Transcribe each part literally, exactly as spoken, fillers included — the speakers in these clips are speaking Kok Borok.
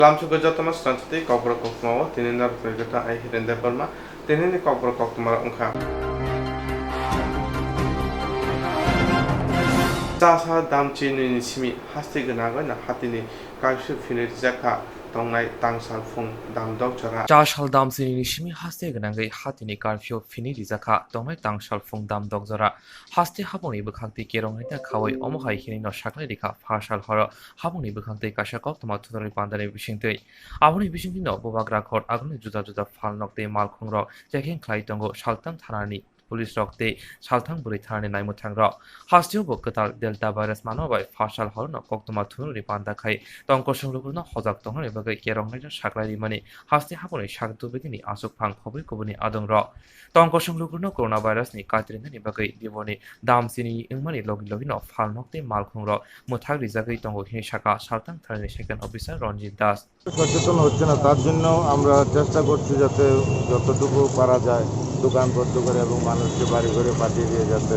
Lamsugwi jotono swkangchiti kokborok koktwmao tini norok phai khe ta ai Hiren Debbarma. Tinini kokborok koktwmarok wngkha. Chasal dam chinini simi haste gwnangwi no hatini curfew phini rijak kha tongnai tangsal phung dam dok jora. Chasal dam chinini simi haste gwnangwi hatini curfew phini rijak kha tongnai tangsal phung dam dok jora. Haste habongni bwkhak twi kerong hai ta khaui omo hai hinwi no saklai rikha pha sal horo habongni bwkhak twi kaisa koktwma thunani pandani bisingtwi. Aboni bisingtwi no bubagra khor agoni juda juda phalnok tei malkhungrok checking khlai tongo saltham thanani police rok tei saltham bwrwi thanani naimwthangrok. Hasteo bo kwtal Delta virus manma bai pha sal horono koktwma thunani panda khai tongkosong lukurokno hojak tongnani bagwi kerong naijak saklai rimani haste haboni sak dubidini aswk phang khobwi kubuni adongrok. Tongkosong lukurokno coronavirus ni kaitornani bagwi diboni dam chini wngmani logi logi no phalnok tei malkhungrok mwthak rijagwi tongo hinwi sakha saltham thanani second officer Ranjit Das. সচেতন হচ্ছে না, তার জন্য আমরা চেষ্টা করছি যাতে যতটুকু পারা যায় দোকান বন্ধ করে এবং মানুষকে বাড়ি ঘরে পাঠিয়ে দিয়ে যাতে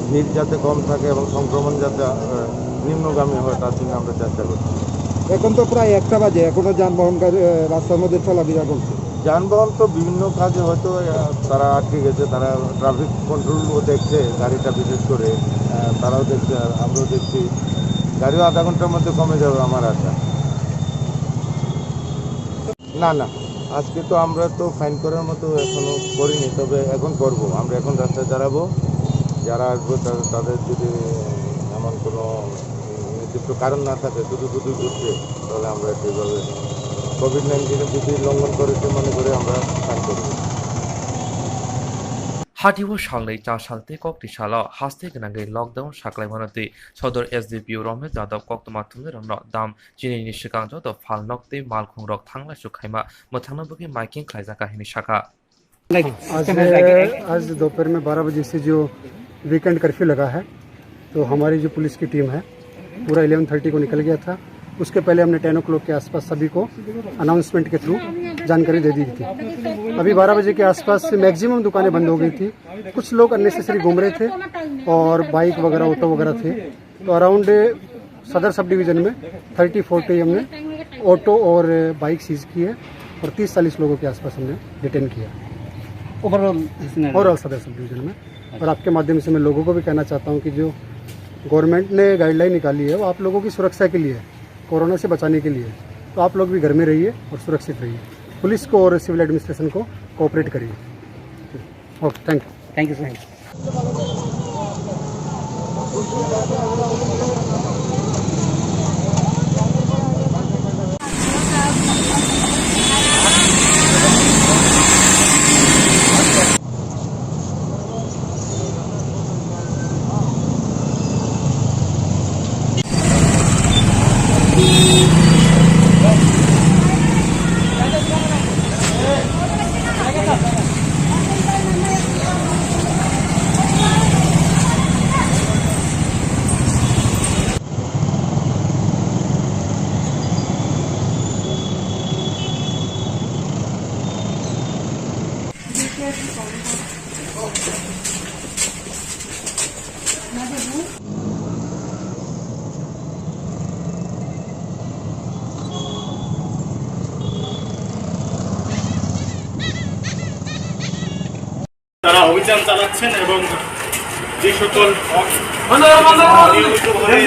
ভিড় যাতে কম থাকে এবং সংক্রমণ যাতে, আহ, নিম্নগামী হয়, তার জন্য আমরা চেষ্টা করছি। এখন তো প্রায় একটা বাজে, এখনো যানবাহন গাড়ি, আহ, রাস্তার মধ্যে চলাফেরা করছে। যানবাহন তো বিভিন্ন কাজে হয়তো, আহ, তারা আটকে গেছে, তারা ট্রাফিক কন্ট্রোলও দেখছে, গাড়িটা বিশেষ করে, আহ, তারাও দেখছে, আর আমরাও দেখছি। গাড়িও আধা ঘন্টার মধ্যে কমে যাবে আমার আশা। না, না, আজকে তো আমরা তো ফাইন করার মতো এখনো করিনি, তবে এখন করব। আমরা এখন রাস্তায় দাঁড়াবো, যারা আসবো তা-, তাদের যদি এমন কোনো নির্দিষ্ট কারণ না থাকে, শুধু শুধুই ঘুরছে, তাহলে আমরা সেইভাবে কোভিড নাইন্টিনের বিধি লঙ্ঘন করেছে মনে করে আমরা ফাইন করব। Hatio salnwi chasal tei kokti salo haste gwnangwi lockdown saklaimano twi Sodor S D P O Romesh Jadhav koktwma thumnairokno dam chinini swkang joto phalnok tei malkhungrok thanglaisu khaima mwthangna bagwi maiking khlaijakha hinwi sakha. आज, आज दोपहर में बारह बजे से जो weekend curfew लगा है, तो हमारी जो पुलिस की टीम है, पूरा इलेवन थर्टी को निकल गया था। उसके पहले हमने टेन ओ क्लॉक के आसपास सभी को अनाउंसमेंट के थ्रू जानकारी दे दी थी। अभी बारह बजे के आसपास से मैक्सिमम दुकानें बंद हो गई थी। कुछ लोग अननेसेसरी घूम रहे थे और बाइक वगैरह, ऑटो वगैरह थे। तो अराउंड सदर सब डिवीजन में थर्टी फोर्टी हमने ऑटो और बाइक सीज की है और तीस चालीस लोगों के आसपास हमने डिटेन किया। ओवरऑल, ओवरऑल सदर सब डिवीजन में। और आपके माध्यम से मैं लोगों को भी कहना चाहता हूँ कि जो गवर्नमेंट ने गाइडलाइन निकाली है, वो आप लोगों की सुरक्षा के लिए है, कोरोना से बचाने के लिए है। तो आप लोग भी घर में रहिए और सुरक्षित रहिए। पुलिस को और सिविल एडमिनिस्ट्रेशन को कोऑपरेट करिए। Okay, thank you. Thank you so much. তারা অভিযান চালাচ্ছেন এবং যে সকল অনিয়মিতভাবে এই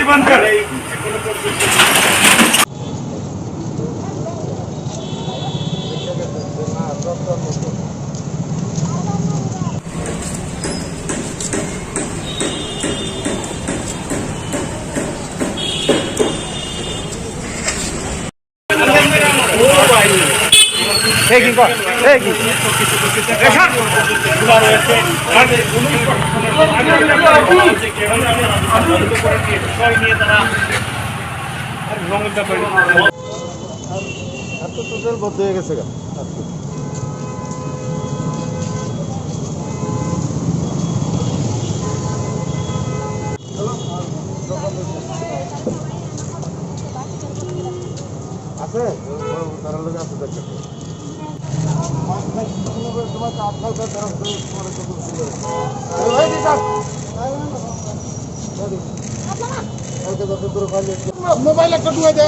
এখনো পর্যন্ত আর তো টোটাল বন্ধ হয়ে গেছে গা। আছে? তারা লোক আছে, দেখতে। মোবাইল একটা ঢুকে দে।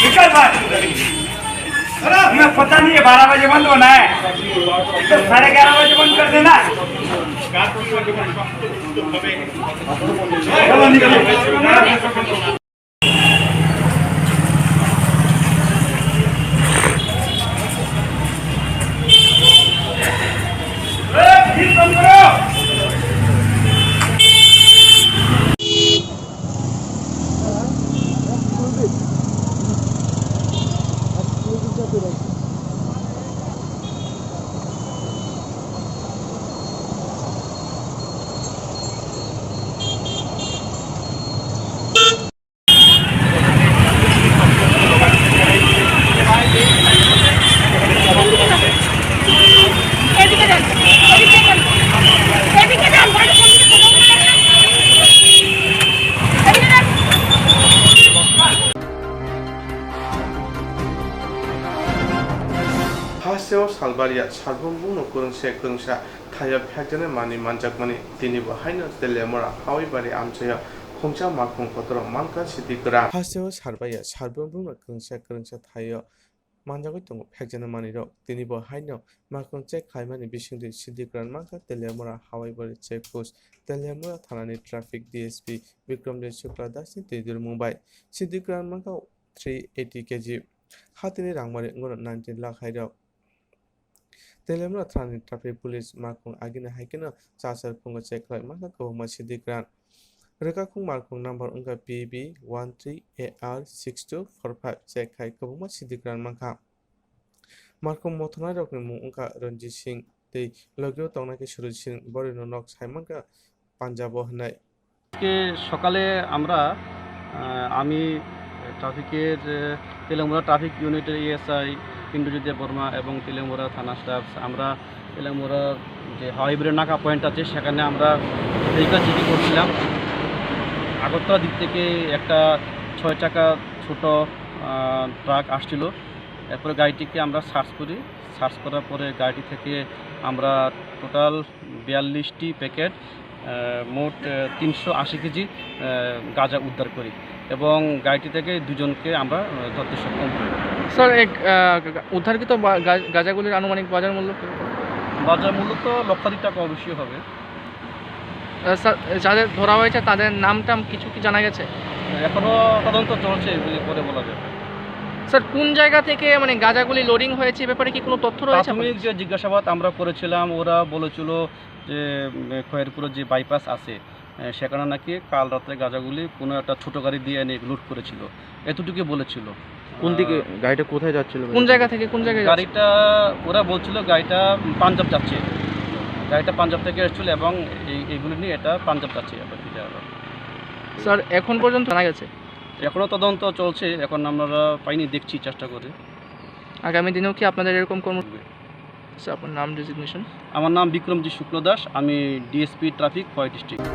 निकल बाहर। अरे, हमें पता नहीं है, बारह बजे बंद होना है, तो साढ़े ग्यारह बजे बंद कर देना। चलो, निकलो। Hasteo salbariya sarbong bungno kwrwngse kwrwngsa thaio phekjaknai manwi manjakmani, tinibo haino Teliamura Hawai bari amchaio khungsa makhung kotoro mankha Siddhi Karan. Hasteo salbariya sarbong bungno kwrwngsa kwrwngsa thaio manjagwi tongo phekjaknai manwirok, tinibo haino makhung check khlaimani bisingtwi Siddhi Karan mankha Teliamura Hawai bari check post, Teliamura thanani traffic D S P Bikramjit Shukla Dasni twi dirmung bai. Siddhi Karan mankha three eighty K G. Hatini rangmari wngkha nineteen lakh hairok. Teliamura thanani traffic police makhung agini hai kheno chachar phungo check khlai mankha kwbangma Siddhi Karan. Rwkakhung makhung number wngkha P B one three A R six two four five check khai kwbangma Siddhi Karan mankha. Makhung mothornairokni mung wngkha Ranjit Singh tei logio tongnai khe Surjit Singh, borokno nok sai mankha Punjab-o hwnwi. আজকে সকালে আমরা, আহ, আমি ট্রাফিকের, আহ, তেলেমুরা ট্রাফিক ইউনিটের এএসআই ইন্দ্রজিৎ দেববর্মা এবং তেলেমুরা থানা স্টাফ, আমরা তেলেমুরার যে হাওয়াই ব্রিজের নাকা পয়েন্ট আছে, সেখানে আমরা ভেহিকল চেকিং করছিলাম। আগরতলা দিক থেকে একটা ছয় চাকা ছোট, আহ, ট্রাক আসছিল। এরপরে গাড়িটিকে আমরা সার্চ করি। সার্চ করার পরে গাড়িটি থেকে আমরা টোটাল বিয়াল্লিশটি প্যাকেট, আহ, মোট, আহ, তিনশো আশি কেজি, আহ, গাঁজা উদ্ধার করি এবং গাড়িটি থেকে দুজনকে আমরা, আহ, ধরতে সক্ষম হই। স্যার, এক, আহ, গা-, উদ্ধারকৃত বা-, গা-, গাঁজাগুলির আনুমানিক বাজার মূল্য কত? বাজার মূল্য তো লক্ষাধিক টাকা অবশ্যই হবে। আহ, স্যার, যাদের ধরা হয়েছে তাদের নাম টাম কিছু কি জানা গেছে? এখনো তদন্ত চলছে, এগুলি পরে বলা যাবে। স্যার, কোন জায়গা থেকে মানে গাঁজাগুলি লোডিং হয়েছে, এ ব্যাপারে কি কোনো তথ্য রয়েছে আপনার প্রাথমিক কাছে? যে জিজ্ঞাসাবাদ আমরা করেছিলাম, ওরা বলেছিল যে, উম, খয়েরপুরের যে বাইপাস আছে, আহ, সেখানে নাকি কাল রাত্রে গাঁজাগুলি কোনো একটা ছোট গাড়ি দিয়ে এনে লোড করেছিল, এতটুকুই বলেছিল। কোন দিকে আহ, গাড়িটা কোথায় যাচ্ছিল? কোন জায়গা থেকে কোন জায়গায় যাচ্ছে? গাড়িটা, ওরা বলছিল গাড়িটা পাঞ্জাব যাচ্ছে, গাড়িটা পাঞ্জাব থেকে এসেছিল এবং এই, এইগুলি নিয়ে এটা পাঞ্জাব যাচ্ছে। স্যার, এখন পর্যন্ত জানা গেছে? এখনো তদন্ত চলছে, এখন আমরা পাইনি, দেখছি চেষ্টা করে। আগামী দিনেও কি আপনাদের এরকম কর্ম-, স্যার, আপনার নাম, ডেজিগনেশন? আমার নাম বিক্রমজিৎ শুক্লদাস, আমি DSP traffic, Khowai district.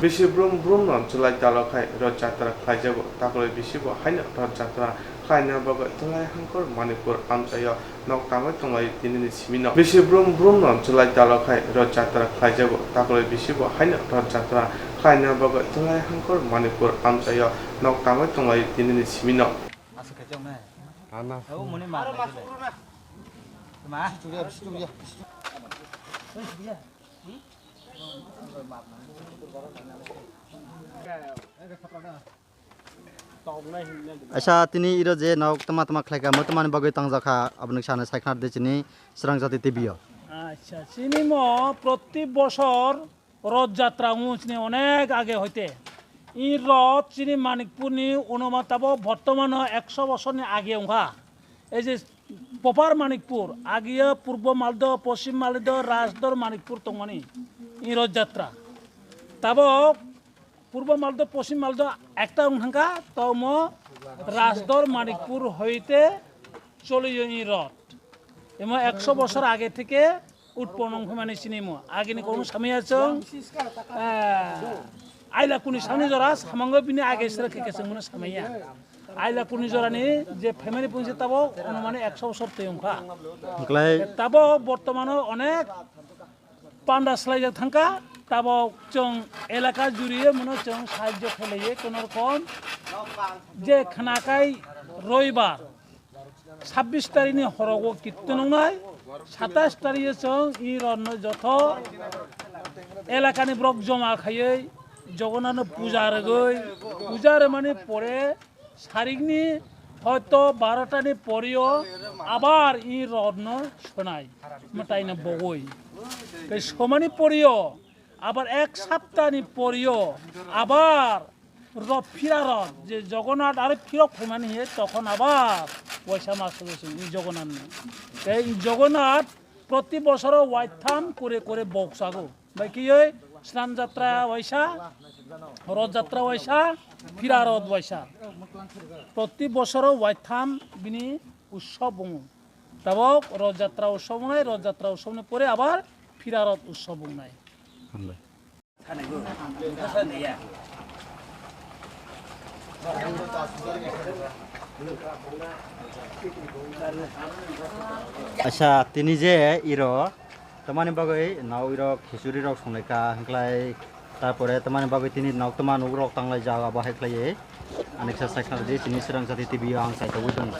Bisi brum brum no chwlai dalo khai rot jatra khlaijago, takhwlai bisi bo haino rot jatra khlaina bagwi chwlai hangkor Manipur amchaio nok tangwi tonglaio tinini simino. Bisi brum brum no chwlai dalo khai rot jatra khlaijago, takhwlai bisi bo haino rot jatra khlaina bagwi chwlai hangkor Manipur amchaio nok tangwi tonglaio tinini simino. Aswk khe chong nai. Ana. Au muni ma nai de. Ma. Acha, tini iro je nok tama tama khlaika, mo tamani bagwi tangjakha, aboni sana saiknar de chini Srang Jati T V o. Acha, chini mo proti bosor Roth Jatra wng chini onek age hoite. I Roth chini Manikpurni onoma tabo bortomano ekso bosorni age wngkha. Ei je Popar Manikpur, agiya Purbo Maldo, Poschim Maldo, Rajdor Manikpur tongmani i Roth Jatra. Tabo Purbo Maldo, Poschim Maldo ekta wng thangkha, tomo Rajdor Manikpur hoite choliyo i Roth. Emo ekso bosor age theke utpon wng phaimani sinimo. Agini kokno samaya chwng, eh, Ailakuni sani jora samango bini age sra khe khe chwng mano samaya. Ailakuni jorani je phaimani pungsi tabo onumani ekso bosor twi wngkha. Hwnkhlai tabo bortomano onek panda swlaijak thangkha, tabo chwng elaka juriye mano chwng sahajjo khlailaio kono rokom je khnakai roibar sabbish tarikni horogo kitto nongnai, satais tarikhe chwng i Rothno jotho elakani borok joma khaiwi Jogonnatno puja rwgwi, puja rwmani pore sarikni hoito barotani porio abar i Rothno sonai mwtaino bogwi. Tei somani porio abar ek saptani porio abar Roth phira Roth je Jogonnatho aro phirok phaimani hiye tokhon abar waisa ma solo se i Jogonnathono. Tei i Jogonnatho proti bosoro waitham kore kore boksago. Bai kiyoi Snan Jatra waisa, Roth Jatra waisa, phira Roth waisa. Proti bosoro waitham bini utsob wngo. Tabok Roth Jatra utsob wngnai, Roth Jatra utsobni pore abar phira Roth utsob wngnai. Hambai. Acha, tini je iro tamani bagwi nao iro khichuri rok songlai kha hwnkhlai, tarpore tamani bagwi tini nok tama nuk rok tanglai jaga bo hai khlaiwi aniksa sai kha di tini Srang Jati T V o ang sai togwi tongo.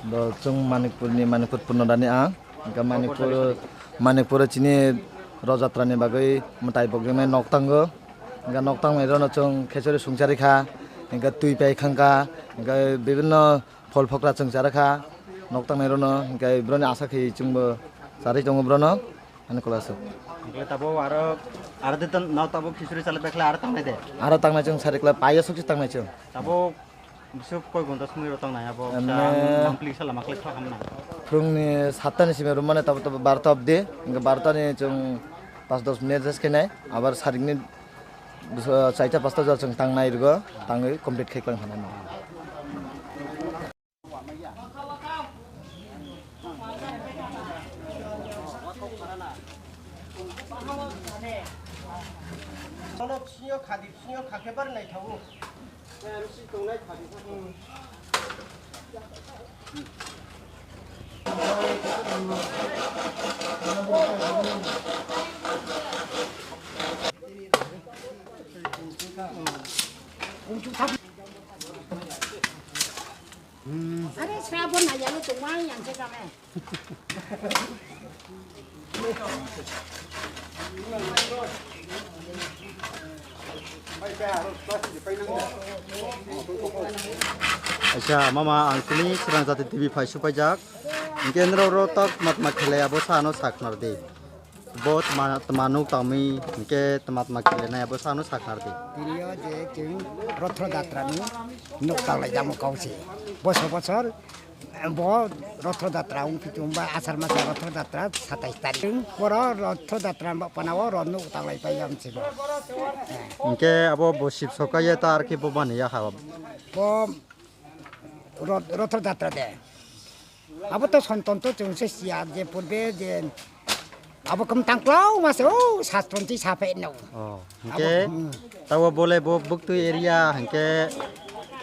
Bo chwng Manikpurni, Manikpur Purnodani ang. Hingke Manipur, Manipur chini Roth Jatrani bagwi mwtai bogrinai nok tango. Hingke nok tangnai rono chwng khichuri songchari kha, hingke twi pai khangkha, hingke bibinno phol phokra chwng chara kha. Nok tangnai rono hingke broni asa khe chwngbo charwi tongo brono, ani kula aswk. Hingke tabo aro, aro de ton, nok tabo khichuri chalai bai khlai aro tangnai de? Aro tangnai chwng sari kla paio sokchi tangnai chwng. Tabo Bisuk koi gonta sumui rok tangnai abo. Emne kisa ang mangpli sala maklai kha hamna. Phwrwngni satta ni simi rwmani tabo tabo barota obdi, hingke barota ni chwng pas dos minute rest khainai, abar sarikni bwsa chaita pasta jora chwng tangnai rwgo, tangwi complete khai klang khanai no. Bono bisingo khadi, bisingo kha khe bar naithago. Abo na yalo tongma yang se kame. Acha, mama, ang tini Srang Jati T V phai supaijak. Hingke norok ro tok matma khelai abo sa ano saknar di. Bo tma, tma nuk tangmi hingke tma tma khelai nai abo sa ano saknar di. Tini o je chwng Rothro Jatra ni nuk tanglai jamo kau se. Bosor bosor Bo Rothro Jatra wng phitung ba Asar masa Rothro Jatra satais tarik. Chwng poro Rothro Jatra ba panao rw nuk tanglai pai ya msibo. Hingke abo bo sip soka ye ta ar khe bo mani ya ha. Bo Roth-, Rothro Jatra de. Abo to sonton to chwng se siya je purbe je abo kwmtang kwlao ma se o sastron ti sa phe no. Oh, Abo, hingke hmm. Tabo bole bo buktui area hingke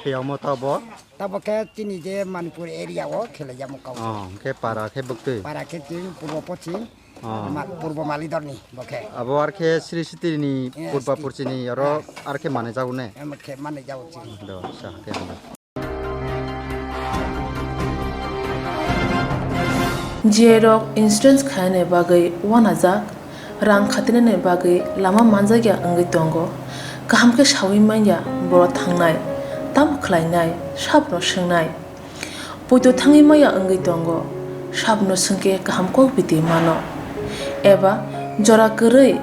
khiyamo tabo. Tabo khe chini je Manipur area o khelaijamo kau. Oh, hingke para khe buktui. Para khe chini purbo pochim, Oh. Ma-, purbo Malidor ni bo khe. Abo ar khe Sri Sitiri ni Yes, purba Sri- purchini oro Yes. Ar khe manai jago ne? Em khe manai jago chini. Do, sa khe hamo. J rok insurance khainani bagwi wanajak, rang khatinani bagwi lama manjakya wngwi tongo. Kaham khe saui manya borok thangnai, tamo khlainai, sabono swngnai. Poito thangwi manya wngwi tongo, sabono swngkhe kaham kok biti mano. Eba jora kwrwi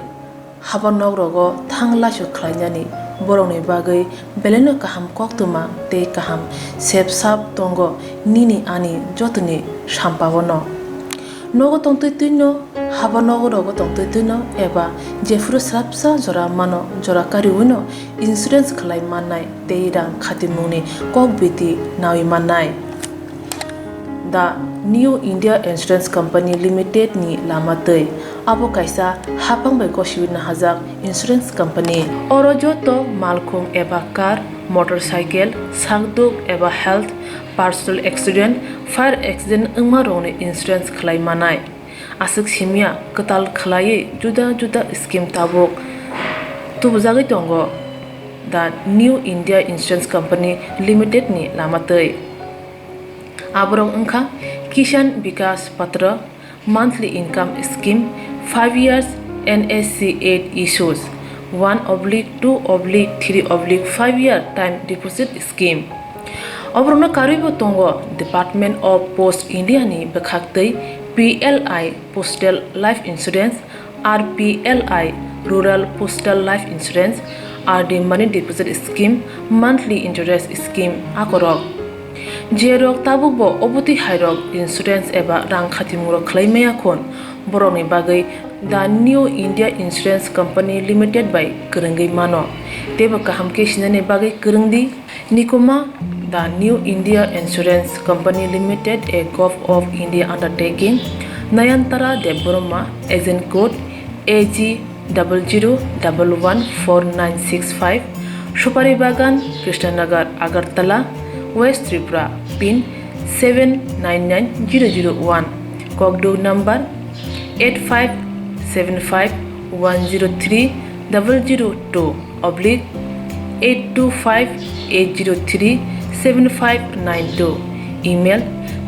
Haba nok rogo thang laisok khlainani borokni bagwi belaino kaham koktwma tei kaham sep sap tongo nini ani jotoni sampao no. Nogo tongtwi twino haba nogo rogo tongtwi twino eba jephuru swrapsa jora mano jora kariwino insurance khlai mannai tei rang khatimungni kok biti nawi mannai. The New India Insurance Company Limited ni lama twi. Abo kaisa haphang bai gosiwi nahajak insurance company. Oro joto malkhung eba car, motorcycle, sakduk eba health, personal accident, fire accident wngma rokni insurance khlai manai. Aswk simya kwtal khlaiwi juda juda scheme tabuk tubujagwi tongo the New India Insurance Company Limited ni lama twi. Aborok wngkha Kisan Vikas Patra, monthly income scheme, five years N S C eight issues, one oblique two oblique three oblique five year time deposit scheme. Oborokno karwibo tongo Department of Post India ni bwkhaktwi P L I Postal Life Insurance, R P L I Rural Postal Life Insurance, R D Money Deposit Scheme, Monthly Interest Scheme akorok. Jerok tabukbo obotwi hairok insurance eba rang khatimungrok khlai maya khun, borokni bagwi The New India Insurance Company Limited bai kwrwngwi mano. Teibo kaham khe sinani bagwi kwrwng di. Nikuma, The New India Insurance Company Limited, a Govt of India undertaking, Nayantara Debbarma, agent code A G double zero double one four nine six five, Supari Bagan, Krishnanagar, Agartala, West Tripura, pin seven nine nine zero zero one, Kokduk number eight five seven five one zero three double zero two oblique eight two five eight zero three seven five nine two, email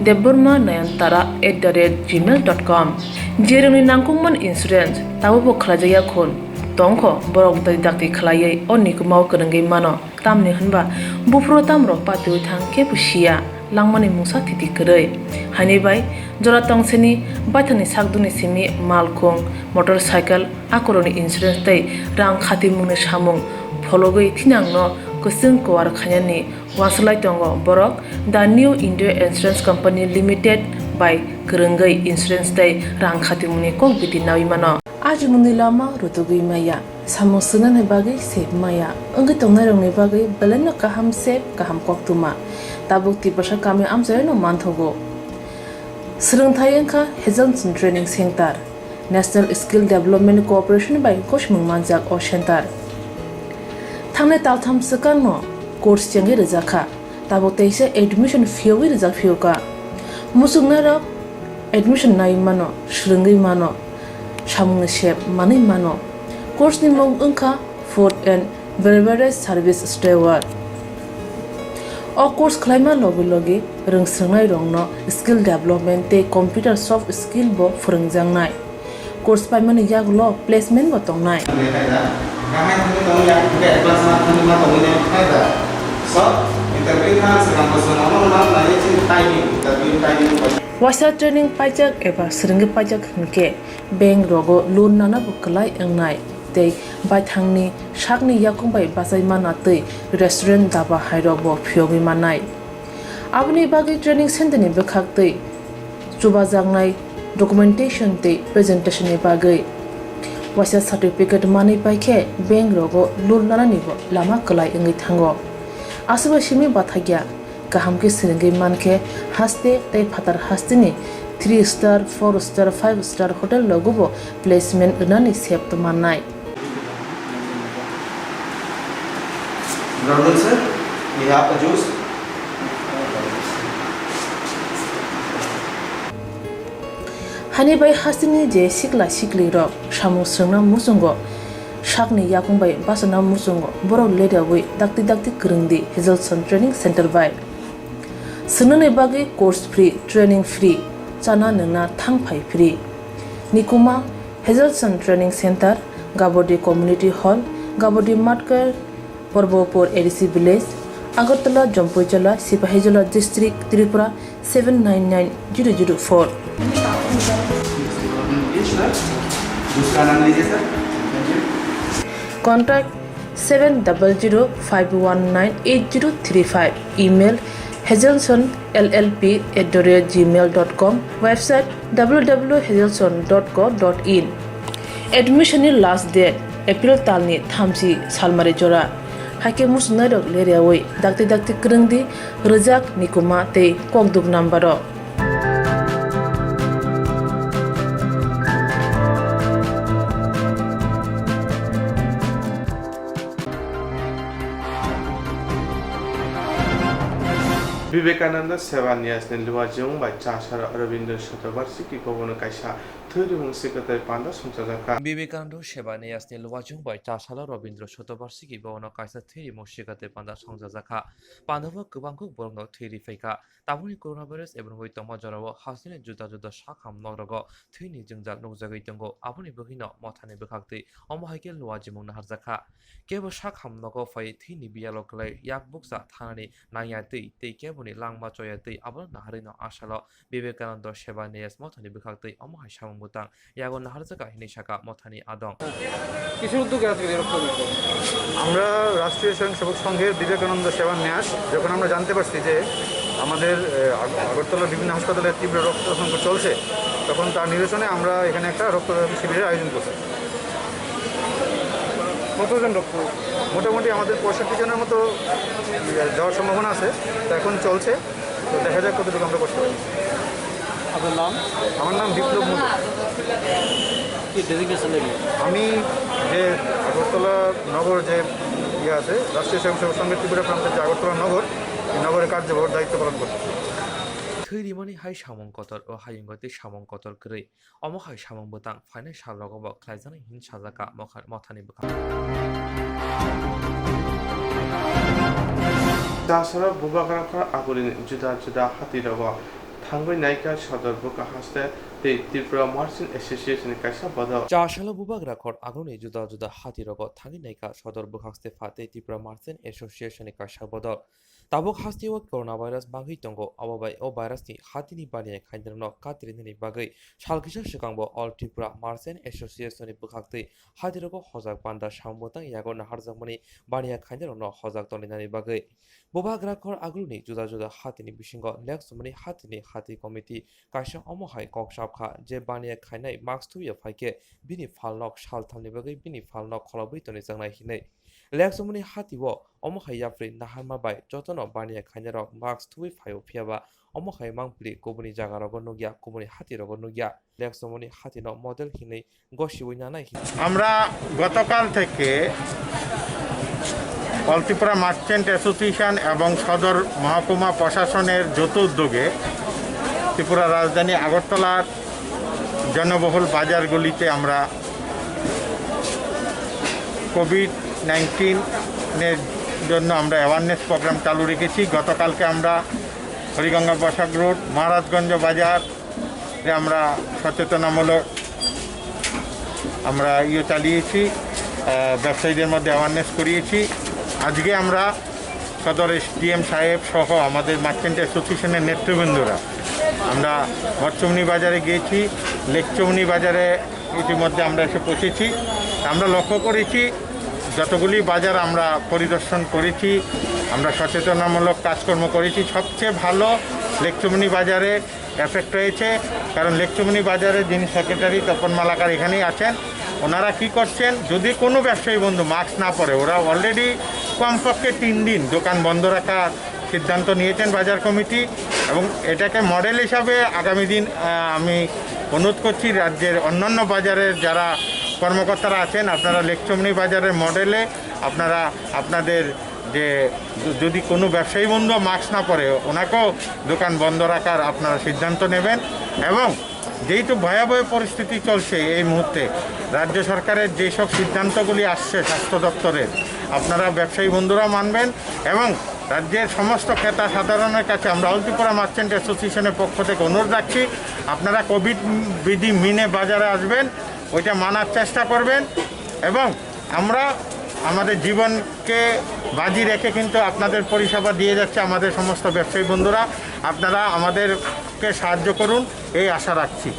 debbarma nayantara at the rate gmail dot com. Jerokni nangkukmani insurance tabukbo khlaijakya khun tongkho, borok dai dakti khlaiwi o nikumao kwrwngwi mano. Tamni hwnba buphuru tamrok patiwi thang kebo siya, langmani mungsa thiti kwrwi. Haini bai jora tongsini baithangni sakdukni simi malkhung, motorcycle, akorokni insurance tei rang khatimungni samung phologwi thinangno kwchwng kuar khainani uansuk lai tongo borok The New India Insurance Company Limited bai kwrwngwi insurance tei rang khatimungni kok biti nawi mano. Ajimungni lama rutugwi maya, samung swngnani bagwi sep maya, wngwi tongnairokni bagwi belaino kaham sep, kaham koktwma. Tabuk Tiprasa kami amchaino manthogo. Swrwngthai wngkha Hazelson Training Center, National Skill Development Corporation bai gosimung manjak o center. Thangnai taltham swkangno course chengwi rwjakha. Tabuk teisa admission phiyogwi rijak phiyokha. Muchungnairok admission naiwi mano, swrwngwi mano, samungni sep manwi mano. Course ni mung wngkha Food and Beverage Service Steward. O course khlaima logi logi rwngswrwngnairokno skill development tei computer soft skill bo phwrwngjaknai. Course paimani yagulo placement bo tongnai. Waisa training paijak eba swrwngwi paijak hinkhe bank rogo loan nana bo kwlai wngnai tei baithangni sakni yakung bai bachai mana tei restaurant daba hairok bo phiyogwi mannai. Aboni bagwi training center ni bwkhak tei chubajaknai documentation tei presentation ni bagwi waisa certificate manwi paikhe bank rogo loan nanani bo lama kwlai wngwi thango. Aswkbai simi bathakya kaham khe swrwngwi mankhe haste tei phatar hasteni three star, four star, five star hotel rogo bo placement rwnani sep mannai. Brother sir, we have a juice. Hani bai hasteni je sikla sikli rok samung swrwngna muchungo sakni yakung bai bachana muchungo borok ledawi dakti dakti kwrwngdi Hazelson Training Center bai. Swngnani bagwi course free, training free, chana nwngna thang phai free. Nikuma Hazelson Training Center, Gabodi Community Hall, Gabodi Matkar, Porbopur A D C Village, Agartala, Jampuijala, Sipahijola District, Tripura seven nine nine zero zero four. दूसरा नाम लीजिए sir. Contact seven double zero five one nine eight zero three five. Email hazelson L L P at the rate gmail dot com. Website w w w hazelson dot co dot in. Admission ni last date April talni thamchi salmari jora. Haikhe muchungnairok leriawi dakti dakti kwrwngdi rwjak nikuma tei kokduk number o. Vivekananda Seba Nyasni Luwajung bai Chasara Rabindra Shatabarshiki Bhavan o kaisa thwirimung sikatwi panda songchajakha. Vivekananda Seba Nyasni Luwajung bai Chasala Rabindra Shatabarshiki Bhavan o kaisa thwirimung sikatwi panda songchajakha. Pandao kwbangkuk borokno thwi riphaikha. Tabukni coronavirus eboni bai tongma jorao hasteni juda juda sakham nokrogo thwini jwngjal nukjagwi tongo. Aboni bagwino mothani bwkhaktwi omo hai khe luwajimung naharjakha. Kebo sakham nogo phai thwini biyalo kwlai yak bukcha thanani nangya twi tei keboni langma choya twi abono naharwino asalo Vivekananda Seba Nyas mothani bwkhaktwi omo hai samung bwtang yago naharjaka hinwi saka mothani adong. কিসের উদ্যোগে আজকে এই রক্তদান? আমরা রাষ্ট্রীয় স্বয়ংসেবক সংঘের বিবেকানন্দ সেবা ন্যাস যখন আমরা জানতে পারছি যে আমাদের, এ, আগ-, আগরতলার বিভিন্ন হাসপাতালে তীব্র রক্ত সংকট চলছে, তখন তার নিরসনে আমরা এখানে একটা রক্তদান শিবিরের আয়োজন করছি। কতজন রক্ত? মোটামুটি আমাদের পঁয়ষট্টি জনের মতো, এ, দেওয়ার সম্ভাবনা আছে, তো এখন চলছে। তো দেখা যাক কতটুকু আমরা করতে পারি। আপনার নাম? আমার নাম বিপ্লব মণ্ডল। কি ডেজিগনেশন নেবেন? আমি যে আগরতলা নগর যে ইয়ে আছে, রাষ্ট্রীয় স্বয়ংসেবক সংঘের ত্রিপুরা প্রান্তের যে আগরতলা নগর, এই নগরের কার্যভার দায়িত্ব পালন করছি। Thwi rimani hai samung kotor o hayungo tei samung kotor kwrwi. Omo hai samung bwtang phainai salrogo bo khlaijaknai hin sajak kha mokha-, mothani bwkhak. Chasara Bubagra khor agulini juda juda hatirogo thangwi naikha sodor bwkha haste tei Tripura Merchant Association ni kaisa bodol. Chasala Bubagra khor agulini juda juda hatirogo thangwi naikha sodor bwkha haste pha tei Tripura Merchant Association ni kaisa bodol. Tabuk hasteo coronavirus bangwi tongo, abo bai o virus ni hatini baniya khainirokno katrinani bagwi sal kisa swkangbo All Tripura Merchant Association ni bwkhaktwi hatirogo hojak panda samung bwtang yago naharjakmani baniya khainirokno hojak tonglainani bagwi. Bubagra khor agulini juda juda hatini bisingo leksumani hatini hati committee kaisa omo hai kok sap kha je baniya khainai mask thuya phaikhe bini phalnok salthamni bagwi bini phalnok kholobwi tonijaknai hinwi. Leksumani hatio omo hai yapri naharma bai jotono baniya khainarok mask thuwi phaio, phiyaba omo hai mangpili kubuni jagarogo nukya, kubuni hatirogo nukya. Leksumani hatino model hinwi gosiwi nanai hin. আমরা গতকাল থেকে অল Tripura merchant association এবং সদর মহকুমা প্রশাসনের যৌথ উদ্যোগে ত্রিপুরা রাজধানী আগরতলার জনবহুল বাজারগুলিতে আমরা কোভিড নাইন্টিনের জন্য আমরা অ্যাওয়ারনেস প্রোগ্রাম চালু রেখেছি। গতকালকে আমরা হরিগঙ্গা বসাক রোড, মহারাজগঞ্জ বাজারে আমরা সচেতনামূলক আমরা ইয়ে চালিয়েছি, আহ, ব্যবসায়ীদের মধ্যে অ্যাওয়ারনেস করিয়েছি। আজকে আমরা সদর এসডিএম সাহেব সহ আমাদের মার্চেন্ট অ্যাসোসিয়েশনের নেতৃবৃন্দরা আমরা মৎস্যমণি বাজারে গিয়েছি। লেকচমনি বাজারে ইতিমধ্যে আমরা এসে পৌঁছেছি। আমরা লক্ষ্য করেছি, যতগুলি বাজার আমরা পরিদর্শন করেছি, আমরা সচেতনামূলক কাজকর্ম করেছি, সবচেয়ে ভালো লেকচমনি বাজারে এফেক্ট হয়েছে। কারণ লেকচমনি বাজারে যিনি সেক্রেটারি তপন মালাকার এখানেই আছেন, ওনারা কি করছেন, যদি কোনো ব্যবসায়ী বন্ধু মাস্ক না পরে, ওরা অলরেডি কমপক্ষে তিন দিন দোকান বন্ধ রাখার সিদ্ধান্ত নিয়েছেন বাজার কমিটি, এবং এটাকে মডেল হিসাবে আগামী দিন, আহ, আমি অনুরোধ করছি রাজ্যের অন্যান্য বাজারের যারা কর্মকর্তারা আছেন, আপনারা লেকচমনি বাজারের মডেলে আপনারা আপনাদের যে য-, যদি কোনো ব্যবসায়ী বন্ধু মাস্ক না পরে, ওনাকেও দোকান বন্ধ রাখার আপনারা সিদ্ধান্ত নেবেন। এবং যেহেতু ভয়াবহ পরিস্থিতি চলছে এই মুহূর্তে, রাজ্য সরকারের যেসব সিদ্ধান্তগুলি আসছে স্বাস্থ্য দপ্তরের, আপনারা ব্যবসায়ী বন্ধুরা মানবেন। এবং রাজ্যের সমস্ত ক্রেতা সাধারণের কাছে আমরা অল ত্রিপুরা মার্চেন্ট অ্যাসোসিয়েশনের পক্ষ থেকে অনুরোধ রাখছি, আপনারা কোভিড বিধি মেনে বাজারে আসবেন, ওইটা মানার চেষ্টা করবেন। এবং আমরা আমাদের জীবনকে বাজি রেখে কিন্তু আপনাদের পরিষেবা দিয়ে যাচ্ছে আমাদের সমস্ত ব্যবসায়ী বন্ধুরা। আপনারা আমাদেরকে সাহায্য করুন, এই আশা রাখছি।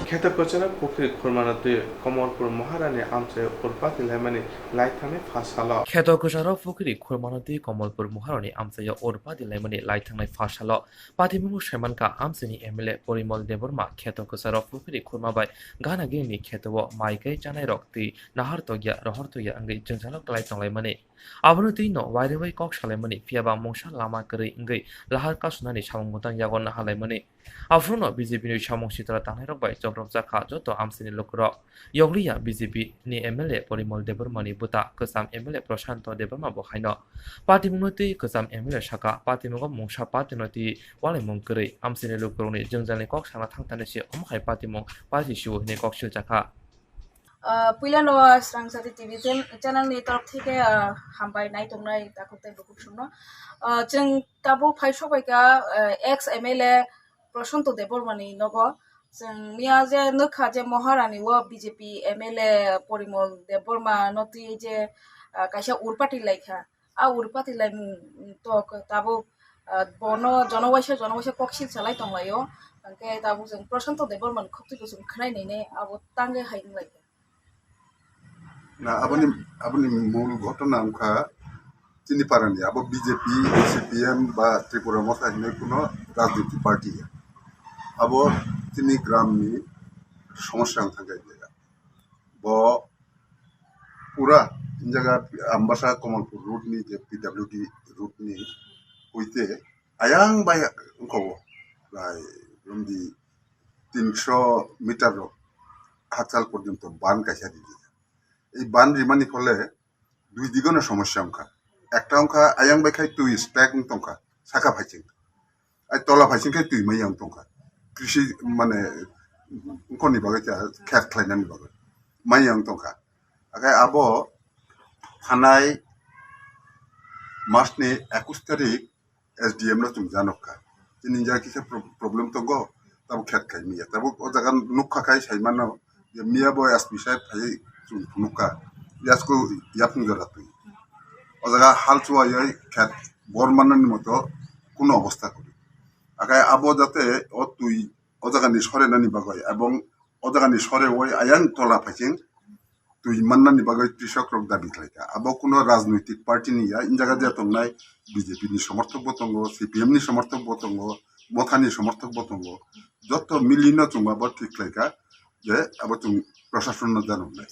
Kheto kwcharo pukhri khurmano twi Komolpur Maharani amchaio urpati laimani laithangnai pha salo. Kheto kwcharo pukhri khurmano twi Komolpur Maharani amchaio urpati laimani laithangnai pha salo. Patimungo saimankha amchaini M L A Porimol Debbarma kheto kwcharo pukhri khurma bai gana gini ni kheto o mai kai chanai rok twi nahar tokya rohor tokya wngwi jwngjalo kwlai tonglaimani. Abono twi no wairwi kok salaimani, phiyaba mungsa lama kwrwi wngwi lahar kasunani samung bwtang yago nahalaimani. Aphuru no B J P ni samung sitra tangnairok bai chopropjak kha joto amchaini lukurok. Yokliya B J P ni M L A Porimol Debbarma ni bwta kwcham M L A Prashanto Debbarma bo haino. Patimungno twi kwcham M L A saka, patimungo mungsa party no twi walaimung kwrwi amchaini lukurokni jwngjalni kok sana thangtani se omo hai patimung party siwo hinwi kok siljakha. Ah, puilano Srangsati T V chan-, channel ni torop theke, ah, hambai nai tongnai takhuk tei bukhuk songno. Ah, chwng tabuk phai sokbaikha, ah, ex M L A Prashanto Debbarma ni nogo. Chwng miya je nukha je Maharani o B J P M L A Porimol Debbarma no twi je, ah, kaisa urpati laikha. A urpati laimung tok tabuk, ah, bono jono waisa jono waisa kok sil salai tonglaio. Hwnkhe tabuk chwng Prashanto Debbarma ni khuk twi bo chwng khwnai nai nai abo tangwi hai wnglaikha. Na, aboni, aboni mul ghotona wngkha chini parani, abo B J P, C P M ba Tripura Motha hinwi kuno rajniti party ya. Abo chini gramni somosya wng thangkha. Bo pura jaga Ambasa Kamalpur road ni je P W D road ni hoite ayang bai wngkha o, prai romdi tinso meter rok hachal porjonto ban kaisa rijak. Ei ban rimani phole dui digono somosya wngkha. Ekta wngkha ayang bai khai twi stack wng tongkha, saka phaiching. Ai tola phaiching khai twi maya wng tongkha. Krisi mane wngkhorni bagwi khe khet khlainani bagwi maya wng tongkha. Akai abo thanai masni ekush tarik S D M no chwng janok kha. Chini jai kisa pro-, problem tongo, tabuk khet khai miya. Tabuk o jaga nukha khai sai mano, je miya bo S P saheb phai chwng phunukha. Yasko yapung jora twi. O jaga hal chuwa yoi khet bor manani moto kuno obostha kori. Akai abo jate o twi o jaga ni sore nani bagwi, ebong o jaga ni sore oi ayang tola phaiching twi mannani bagwi krisok rok dabi khlaikha. Abo kuno rajnoitik party ni ya, in jaga je tongnai B J P ni somorthok bo tongo, C P M ni somorthok bo tongo, Motha ni somorthok bo tongo. Joto milino chwng abo thik khlaikha je abo chwng prashason no janoknai.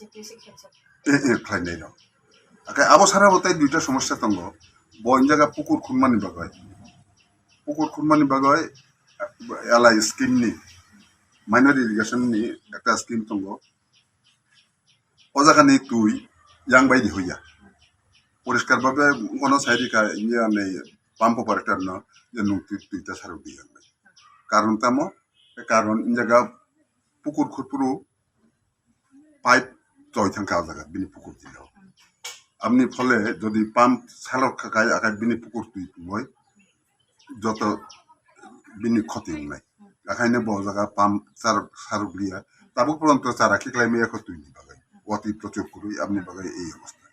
Eh, eh, khlainai rok. Akai abo sara bo tai duita somosya tongo. Bo in jaga pukur khunmani bagwi. Pukur khunmani bagwi L I scheme ni, minor irrigation ni ekta scheme tongo. O jaga ni twi yang bai di hoya. Poriskar bhabe kono sai rikha, India ni pump operator no je nung twi, twi ta sarok di yang bai. Karon tamo, karon in jaga pukur khurpuru pipe toi thangkha o jaga bini pukur twi o. Aboni phole jodi pump salok khakai akai bini pukur twi tongoi joto bini khoti wngnai. Akai no bo jaga pump sarok sarok liya. Tabuk poronto chara khiklai maya kho twi ni bagwi. Wati prochur kwrwi aboni bagwi ei obostha.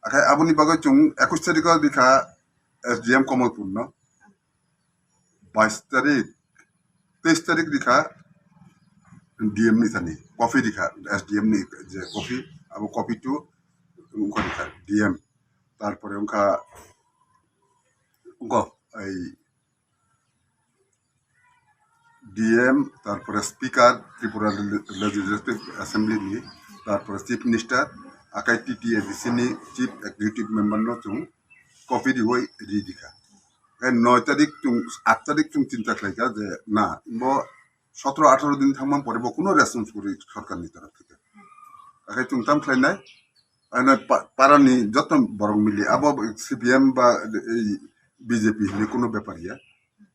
Akai aboni bagwi chwng ekush tarikh o rikha S D M Kamalpur no. Bais tarik, teis tarik rikha D M ni thani copy rikha, S D M ni je copy, abo copy to wngkha rikha D M, tarpore wngkha wngkha ei D M, tarpore speaker Tripura Legislative Assembly ni, tarpore chief minister, akai T T A D C ni chief executive member no chwng copy riwi ri rikha. Khe noi tarik chwng, aat tarik chwng chinta khlaikha je na, bo sotro atharo din thangma pore bo kuno response kwrwi sorkarni torof theke. Akhe chwng tam khlainai, ano pa-, parani joto borok mili, abo C P M ba ei B J P hinwi kuno bepar ya.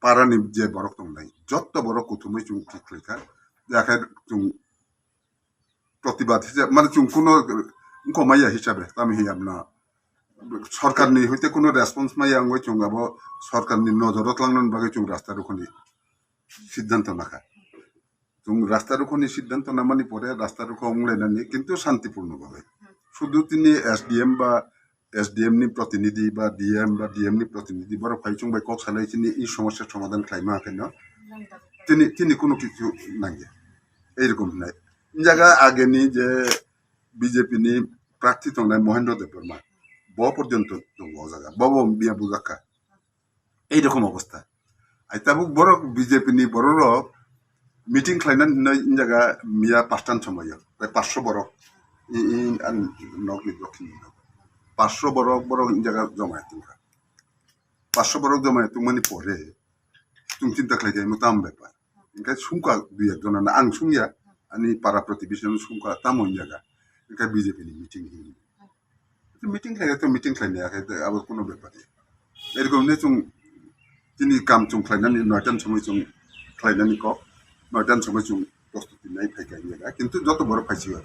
Parani je borok tongnai, joto borok kuthumwi chwng thik khlaikha. Akhe chwng protibad hisa-, mane chwng kuno wngkha maya hisabe, tamo hiya bwna sorkarni hoite kuno response maya wngwi chwng abo sorkarni nojoro tlangnani bagwi chwng rasta rokhoni siddhanto nakha. Chwng rasta rokhoni siddhanto namani pore rasta rokho wnglainani, kintu shantipurno bagwi. Sudu tini S D M ba S D M ni protinidhi ba D M ba D M ni protinidhi borok phai chwng bai kok salai chini i somosya somadhan khlaima khe no tini, tini kuno kichu nangya. Ei rokom hinai. Jaga ageni je B J P ni prarthi tongnai Mohendro Debbarma, bo porjonto tongo o jaga. Bo bo miya bujakha. Ei rokom obostha. Ai tabuk borok B J P ni borok rok meeting khlainani hinwi jaga miya pastan somoyo. Tai passo borok. I, i, an nok ni dokhini nok. Passo borok, borok jaga joma tongkha. Passo borok joma tongmani pore chwng chinta khlai khe mo tam bepar. Hingke sungkha dui ek jona na ang sungya, ani para protibesi no sungkha tamo wngya ga. Hingke B J P ni meeting hinwi. Meeting khlai to meeting khlai ya khe abo kuno bepar ya. Erkom ne chwng tini kam chwng khlainani noitan somoi chwng khlainani kok, noitan somoi chwng prostuti nai phai kha wngya ga. Kintu joto borok phai si ya.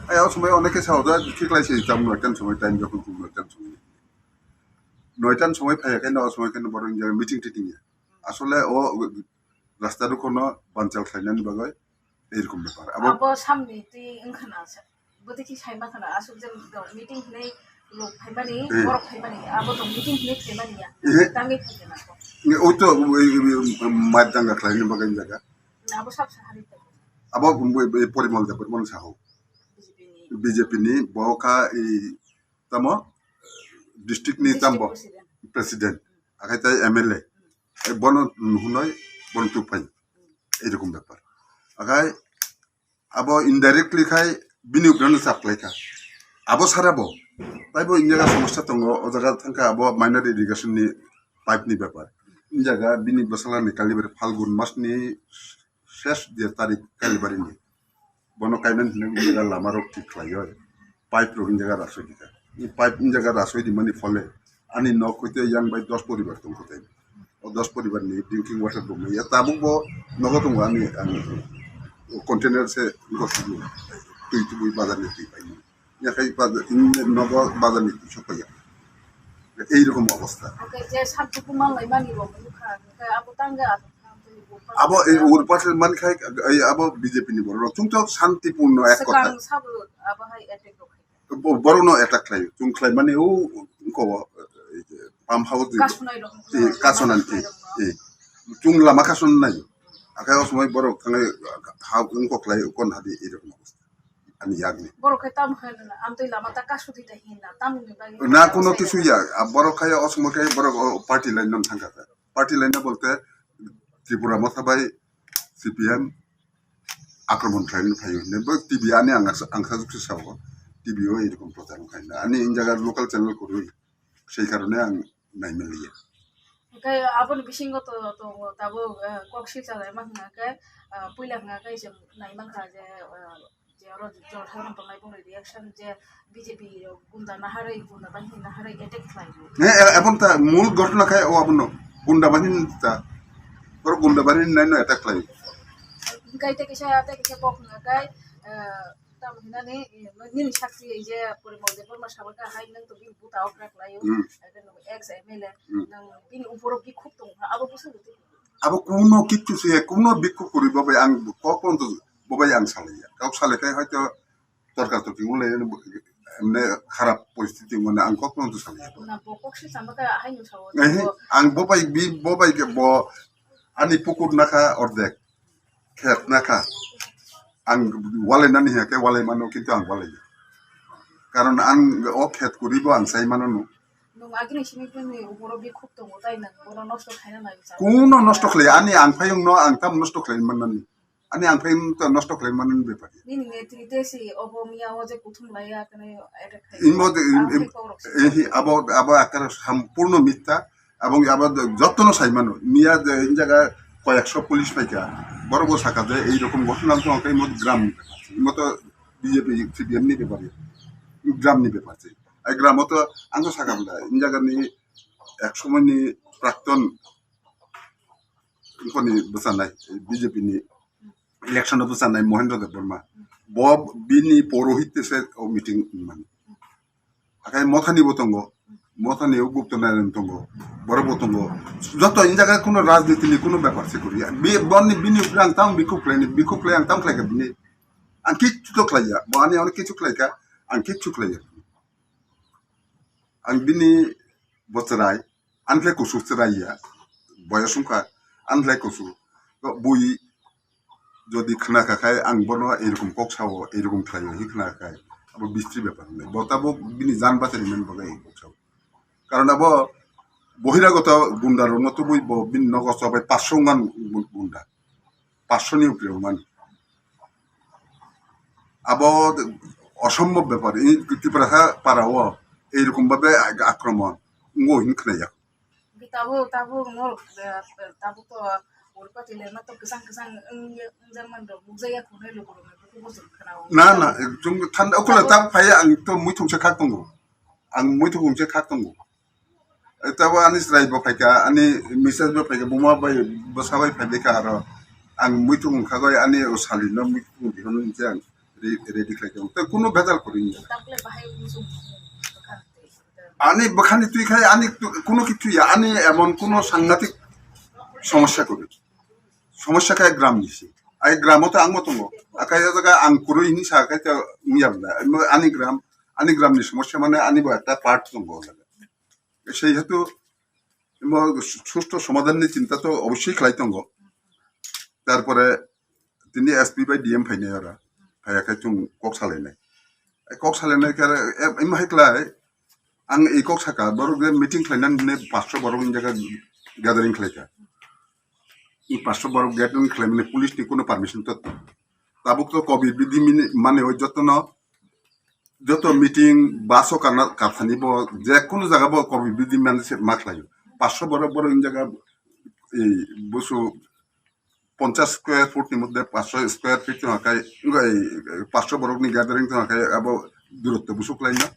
Ai o somoi onek khe sa hoda khe khlai se tam noitan somoi time jokhon chwng noitan somoi. Noitan somoi phai khe no o somoi khe no borok wngya meeting titing ya. Asole o rasta rokho no banchal khlainani bagwi ei rokom bepar. Abo abo samni twi wngkha na sa. Bwtwi khe sai mankha na aswk je meeting hinwi lok phaimani, eh, borok phaimani, abo to meeting hinwi phaimani ya. Eh. Tangwi phaikha na ko. Nge o to, eh, eh, eh, mat danga khlaini bagwi jaga. Abo sab sahari to. Abo, eh, eh, Porimal da, Porimal saho. B J P ni. B J P ni, bo kha, eh, tamo, district ni district tambo, president. President. Akhai tai M L A. Eh, bono nuhunoi, bono tupai. Ei rokom bepar. Akhai, abo indirectly khai bini ugrano chap khlaikha. Abo sara bo. Taibo India somosya tongo, o jaga thangkha abo minor irrigation ni pipe ni bepar. India bini bwsala ni Kalibari Phalgun mas ni ses je tarik Kalibari ni. Bono kainani hinwi India lama rok thik khlaioi. Pipe rok India rasoi dikha. I pipe India rasoi di mani phole. Ani nok hoite yang bai dos poribar tongkho tai. O dos poribar ni drinking water bo maya. Tabuk bo nogo tongo ani, ani container se gosok twi tubui bazar ni twi pai. Ya khai bazar, nogo bazar ni twi sok ya. Ei rokom obostha. Oke, je sabti kumal lai mani bo mukha, oke, abo tangga. Abo ei urpasle man khai, ei abo B J P ni borok. Chung to santipurno ek kotha. Swkang sabo abo hai attack rok khai. Bo-, borokno attack khlai, chwng khlai mani o wngkha o, eh, pump house ni, kasonai rok, eh, kasonani, kasonai rok no. Eh, chwng lama kasonai. Akhai o somoi borok thangai ha wngkha khlai kon hadi ei rok no. Ani yak ni. Borok khai tam khai na, amtwi lama ta kasudi ta hin na, tam ni bai. Na kuno kisu ya, a borok khai o somoi khai borok o party line no thangkha. Party line no bolte Tripura Motha bai C P M akromon khlaina phaio hinwi bo T V ani ang, ang sajwk se sao, T V o erokom prochar wngkha hinwi. Ani in jaga local channel kwrwi, sei karone ang naimanliya. Hwnkhe aboni bisingo to, to tabuk, eh, kok silsa laima hwnkha khe, eh, puila hwnkha khe chwng naimankha je, eh, je oro jorha tongnai bongni reaction je B J P rok gunda naharwi, gunda bangni naharwi attack khlaio. He, e-, ebon ta mul ghotona khai o abono. Gunda bangni ta. Oro gunda bangni naino attack khlaio. Hwnkhe tei kisa, tei kisa kok hwnkha khe, eh, Tamo hinani, eh, nini sakchi je Porimol Debbarma sabaka hai nang to bini buta okra khlaio. Hmm. Ake no ex M L A, Hmm. nang bini uporo bikhuk tong, abo busu buti. Abo kuno kichu se, kuno bikhuk kuri babai ang kok pon to babai ang salaiya. Kok salai kai hoito torka torki ulai emne kharap poristiti mane ang kok pon to salaiya. Na bo kok si sabaka hai no sawo. Eh, ang babai bi, babai ke bo ani pukur nakha ordek. Khet nakha. Ang walai nani hake walai mano, kintu ang walai. Karon ang o khet kuri bo ang sai mano no. Nung agini simi pini uporo bikhuk tongo, tai nang bono nosto khaina nai sa. Kuno nosto khlai, ani ang phayung no ang tam nosto khlai man nani. Ani ang phayung to nosto khlai man nani bepar. Nini netri te si obo miya o je kuthum laiya kane attack khai. Imo de, Ang im, khai korok si. eh, abo, abo akar sampurno mitha. Abong abo jotono sai mano. Miya je in jaga koyekso police phaikha. Borok bo sakha je ei rokom ghotona wngkha, hwnkhe imo gram ni bepar se. Imo to B J P, C P M ni bepar ya. Gram ni bepar se. Ai gram o to ang to sakha bwla. In jaga ni ek somoi ni prakton wngkha ni bwchanai, B J P ni election o bwchanai Mohendra Debbarma. Bo bini porohit se o meeting mani. Hakai Mothani bo tongo, Mothani o Gupta Narayan tongo, borok bo tongo. Joto in jaga kuno rajniti ni kuno bepar se kori. Bi, boni bini upre ang tam bikhuk khlai ni, bikhuk khlai ang tam khlai ka bini. Ang kichu to khlai ya, bo ani ono kichu khlai ka, ang kichu khlai ya. Ang bini bo chwrai, ang khlai kusu chwrai ya, boyos wngkha, ang khlai kusu. Bui Jodi khna kha khai ang bono erokom kok sao, erokom khlaio hi khna kha khai, abo bistri bepar hinwi. Bo tabuk bini jan bachari mani bagwi kok sao. Karon abo bohiragoto gunda rokno tubui bo bini nogo chobai paanch sho wngmani gunda. Paanch sho ni upre wngmani. Abo osombob bepar. I Tiprasa para o erokom babe akromon wngwi hin khna ya. Tabuk, tabuk norok, eh, tabuk to uri pati le ma to kwchang kwchang wng-, wngjakmani rok, nukjakya khunai lukurokni buku bosong khwnao. Na, na, chwng thanda ukula tabuk phaiya, ang to muithung se khak tongo. Ang muithung se khak tongo. Eh, tabuk ani chwrai bo phaikha, ani misas bo phaikha, buma bai bwsa bai phaibaikha aro. Ang muithung khagwi ani o salino muithung dihon hinse ang re-, ready khlai tongo. Tei kunu bejal kwrwi wngya. Tabuk le bahai muchung. Ani bwkhani twi khai ani tu-, kuno kichu ya, ani emon kuno sangatik somosya kwrwi. Somosya khai gram ni se. Ai gramo to angbo tongo. Akai o jaga ang kwrwi hinwi sa khai to wngya bwla. Ani gram, ani gram ni somosya mane ani bo ekta part tongo o jaga. Sei hetu imo susto somadhan ni chinta to obossoi khlai tongo. Tarpore tini S P bai D M phainai ora. Phaiya khai chwng kok salainai. Kok salainai khe, eh, imo hai khlai, ang ei kok saka, borok je meeting khlainani hinwi paanch sho borok ni jaga gathering khlaikha. I paanch sho borok gathering khlaimani police ni kuno permission to tabuk to covid bidi mini mane o jotono, joto meeting bus o kana kathani bo, je kuno jaga bo covid bidi mane se ma khlaio. Paanch sho borok, borok ni jaga, ei, busu ponchash square foot ni moddhe paanch sho square feet no kai, wngkha ei, paanch sho borok ni gathering no kai abo durotto busu khlaina.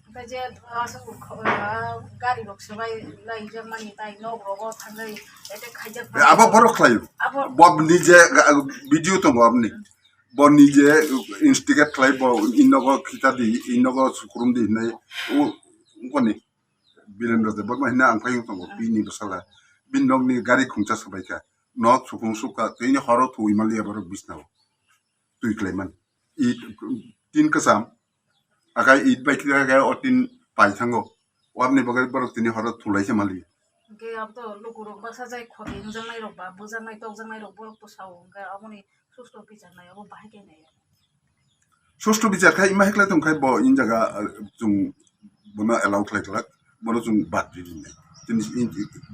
Oke je, ah, aswk, ah, gari rok swbai laijakmani tai nok rogo thangwi attack khaijak. Abo borok khlaio. Abo Bo nije, ah, video tongo aboni. Bo nije instigate khlai bo inogo khita di, inogo sukrum di hinai. U, ungkoni Birendra Debbarma hinai ang phai tongo, bini bwsala. Bini nokni gari khungcha swbaikha. Nok sukung sukha, tini horo thuwi manliya borok bisnao. Twi khlaiman. It, tin kwcham. Akai it bai khe o tin pai thango. Wabni bagwi borok tini horo thulai se manliya. Hwnkhe abo to lukurok baksa jai khoti wngjaknai rok ba, bwjaknai tokjaknai rok borok to sao, hwnkhe aboni susto bichar nai abo bahai khe nai. Susto bichar khai ima hai khlai tong khai bo in jaga, ah, chwng bono allow khlai glak, bono chwng bad ri rinai. Tini in,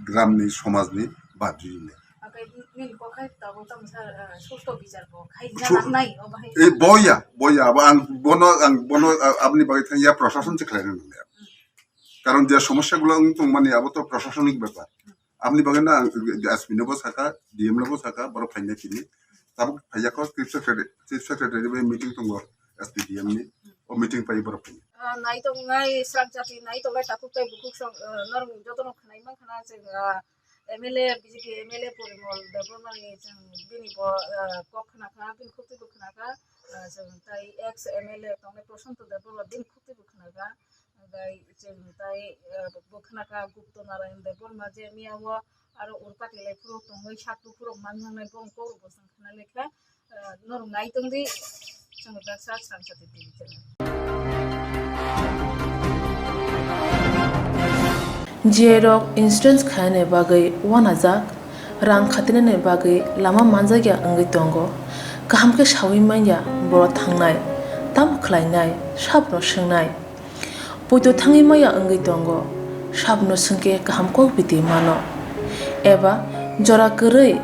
gram ni somaj ni bad ri rinai. Oke, nini kok khai tabuk tamo sa, ah, susto bichar bo khai Su- jalak nai o bahai. Eh, boya, boya, abo ang bono, ang bono, ah, aboni bagwi thang ya prosason se khlai nang ya. Karon je somosya gulo wng tong mani abo to prosasonik bepar. Aboni bagwi no ang S P no bo saka, D M no bo saka, borok phainai tini. Tabuk phaiya kho, chief secretary, chief secretary bai meeting tongo S P D M ni. O meeting pai borok phai. Ah, nai tongnai srak jati, nai tongnai takhuk tai bukhuk song, ah, norok jotono khwnai mankha na chwng, ah, M L A, B J P M L A Porimol Debbarma ni chwng bini bo, ah, kok khna kha, bini khuk twi bo khna kha. Ah, chwng tai ex M L A tongnai Prashanto Debbarma bini khuk twi bo khna kha. Hwnkhe chwng tai, ah, bo khna kha Gupta Narayan Debbarma je miya o aro urpati lai phuru tongwi sak buphuru man nang nai bong kok bo chwng khna le kha. Ah, norok nai tong di, chwng baksa Sangsa T V channel. J rok insurance khainani bagwi uanajak, rang khatinani bagwi lama manjakya wngwi tongo. Kaham khe saui manya borok thangnai, tamo khlainai, sabno swngnai. Poito thangwi maya wngwi tongo, sabno swngkhe kaham kok biti mano. Eba jora kwrwi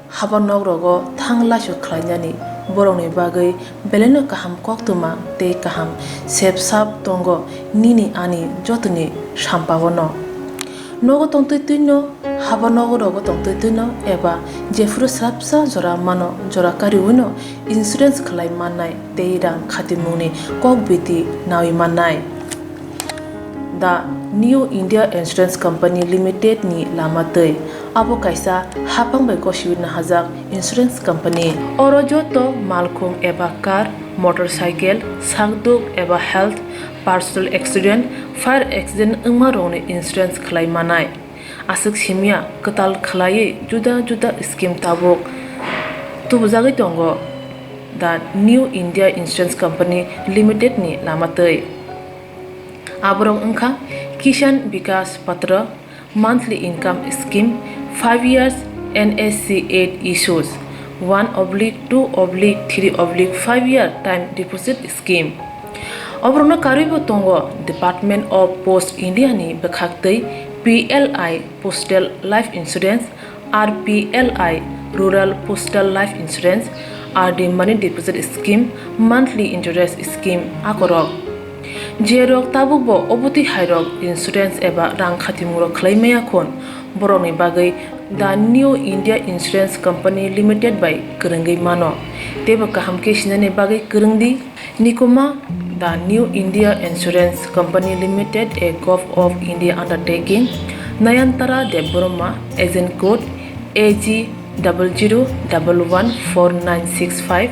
haba nok rogo thang laisu khlainani borokni bagwi belaino kaham koktwma tei kaham sep sap tongo nini ani jotoni sampao no. Nogo tongtwi twino, haba nogo rogo tongtwi twino eba jephuru swrapsa jora mano jora kariwino insurance khlai mannai tei rang khatimungni kok biti naui mannai. The New India Insurance Company Limited ni lama twi. Abo kaisa hapang bai gosiwi nahajak insurance company. Oro joto malkhung eba car, motorcycle, sakduk eba health, personal accident, fire accident wngma rokni insurance khlai manai. Aswk simya kwtal khlaiwi juda juda scheme tabuk tubujagwi tongo the New India Insurance Company Limited ni lama twi. Aborok wngkha Kisan Vikas Patra, monthly income scheme, five years N S C eight issues, one oblique two oblique three oblique five year time deposit scheme. Oborokno karwibo tongo Department of Post India ni bwkhaktwi P L I Postal Life Insurance, R P L I Rural Postal Life Insurance, R D Money Deposit Scheme, Monthly Interest Scheme akorok. Jerok tabukbo obotwi hairok insurance eba rang khatimungrok khlai maya khun, borokni bagwi The New India Insurance Company Limited bai kwrwngwi mano. Teibo kaham khe sinani bagwi kwrwngdi. Nikuma, The New India Insurance Company Limited, a Govt of India undertaking, Nayantara Debbarma, agent code A G double zero double one four nine six five,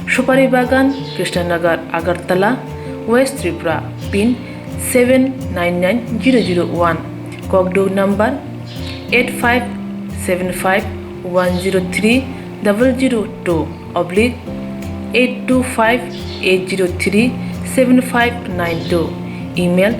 Supari Bagan, Krishnanagar, Agartala, West Tripura, pin seven nine nine zero zero one, kokduk number eight five seven five one zero three double zero two oblique eight two five eight zero three seven five nine two, email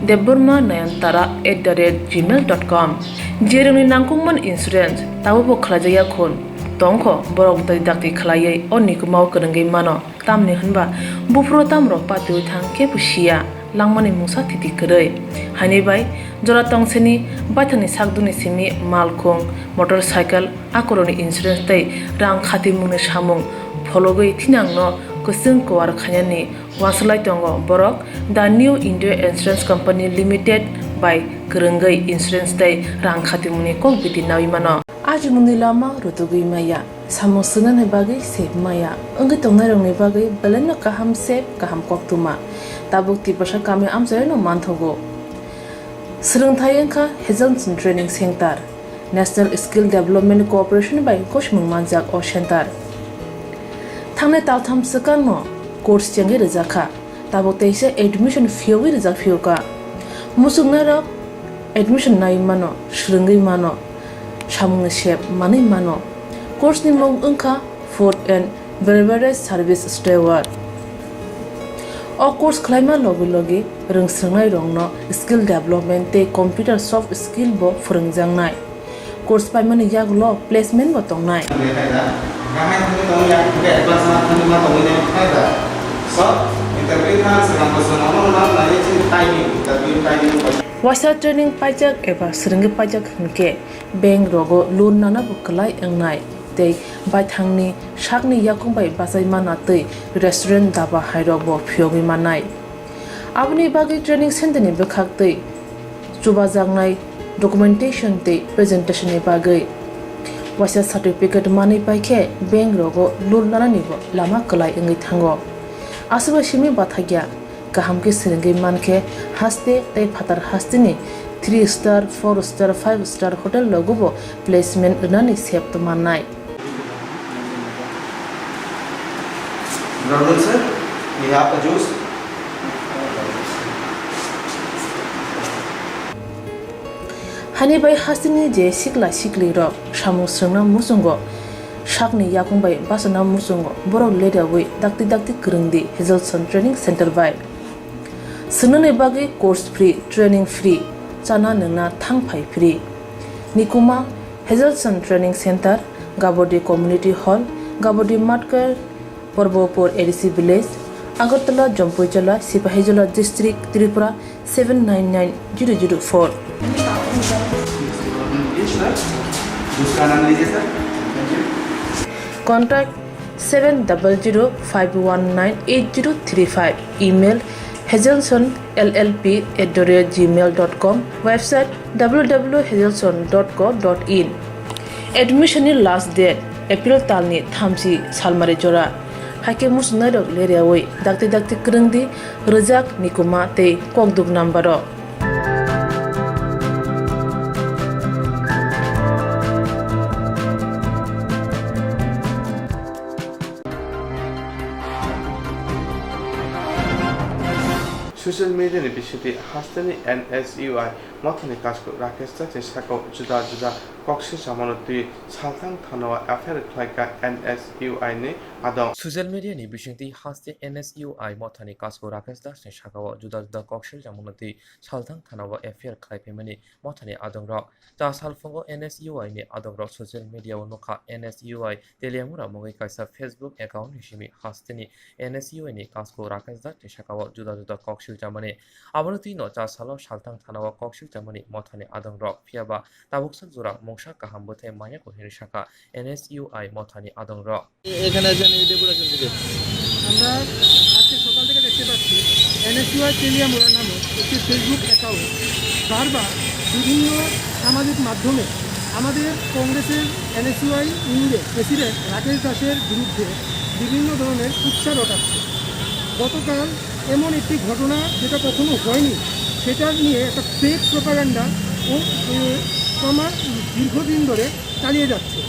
debbarma nayantara at the rate gmail dot com. Jerokni nangkukmani insurance tabukbo khlaijakya khun tongkho, borok dai dakti khlaiwi o nikumao kwrwngwi mano. Tamni hwnba buphuru tamrok patiwi thang kebo siya, langmani mungsa thiti kwrwi. Haini bai jora tongseni baithangni sakdukni simi malkhung, motorcycle, akorokni insurance tei rang khatimungni samung phologwi thinangno kwchwng kuar khainani uansuk lai tongo borok The New India Insurance Company Limited bai kwrwngwi insurance tei rang khatimungni kok biti naui mano. Ajimungni lama rutugwi maya, samung swngnani bagwi sep maya, wngwi tongnairokni bagwi belaino kaham sep, kaham koktwma. Tabuk Tiprasa kami amchaino manthogo. Swrwngthai wngkha Hazelson Training Center, National Skill Development Corporation bai gosimung manjak o center. Thangnai taltham swkangno course chengwi rwjakha, tabuk teisa admission phiyogwi rwjak phiyokha. Muchungnairok admission nai mano, swrwngwi mano, samungni sep manwi mano. Course ni mung wngkha Food and Beverage Service Steward. O course khlaima logi logi rwngswrwngnairokno skill development tei computer soft skill bo phwrwngjaknai. Course paimani yagulo placement bo tongnai. Waisa training paijak eba swrwngwi paijak hwnkhe bank rogo loan nana bo kwlai wngnai tei baithangni sakni yakung bai bachai mana tei restaurant daba hairok bo phiyogwi mannai. Aboni bagwi training center ni bwkhak tei chubajaknai documentation tei presentation ni bagwi waisa certificate manwi paikhe bank rogo loan nanani bo lama kwlai wngwi thango. Aswk bai simi bathakya. Kaham khe swrwngwi mankhe haste tei phatar hasteni three star, four star, five star hotel rogo bo placement rwnani sep mannai. Good afternoon, sir. We have a juice. Hani bai hasteni je sikla sikli rok samung swrwngna muchungo, sakni yakung bai bachana muchungo borok leriawi dakti dakti kwrwngdi Hazelson Training Center bai. Swngnani bagwi course free, training free, chana nwngna thang phai free. Nikuma Hazelson Training Center, Gabodi Community Hall, Gabodi Matkar, Porbopur A D C Village, Agartala, Jampuijala, Sipahijola District, Tripura seven nine nine zero zero four. Contact seven double zero five one nine eight zero three five. Email hazelson L L P at the rate gmail dot com. Website W W W hazelson dot co dot in. Admission ni last date April talni thamchi salmari jora. Haikhe muchungnai rok leriawi dakti dakti kwrwngdi, rwjak, nikuma tei kokduk number o. Social media ni bisingtwi hasteni N S U I mothani kasku Rakesh Dash ni sakao juda juda kok swijamano twi salthang thana o F I R khlaikha N S U I ni adong. Social media ni bisingtwi haste N S U I mothani kasku Rakesh Dash ni sakao juda juda kok swijamano twi salthang thana o F I R khlai phaimani mothani adongrok. Ta salphungo N S U I ni adongrok social media o nukha. N S U I Teliamura mungwi kaisa Facebook account ni simi hasteni N S U I ni kasku Rakesh Dash ni sakao juda juda kok swijamani. Abono twino ta salo salthang thana o kok swijamani mothani adongrok. Phiyaba tabuksa jora mungsa kaham bwthai manya ko hinwi sakha N S U I mothani adongrok. এখানে একজন এই ডেপুটেশন থেকে। আমরা আজকে সকাল থেকে দেখতে পাচ্ছি এনএসইউআই তেলিয়ামুড়া নামক একটি ফেসবুক অ্যাকাউন্ট বারবার বিভিন্ন সামাজিক মাধ্যমে আমাদের কংগ্রেসের এনএসইউআই উইংয়ের প্রেসিডেন্ট রাকেশ দাসের বিরুদ্ধে বিভিন্ন ধরনের কুৎসা রটাচ্ছে। গতকাল এমন একটি ঘটনা যেটা কখনো হয়নি, সেটা নিয়ে একটা ফেক প্রোপাগান্ডা ও, এ, প্রমাণ দীর্ঘদিন ধরে চালিয়ে যাচ্ছে।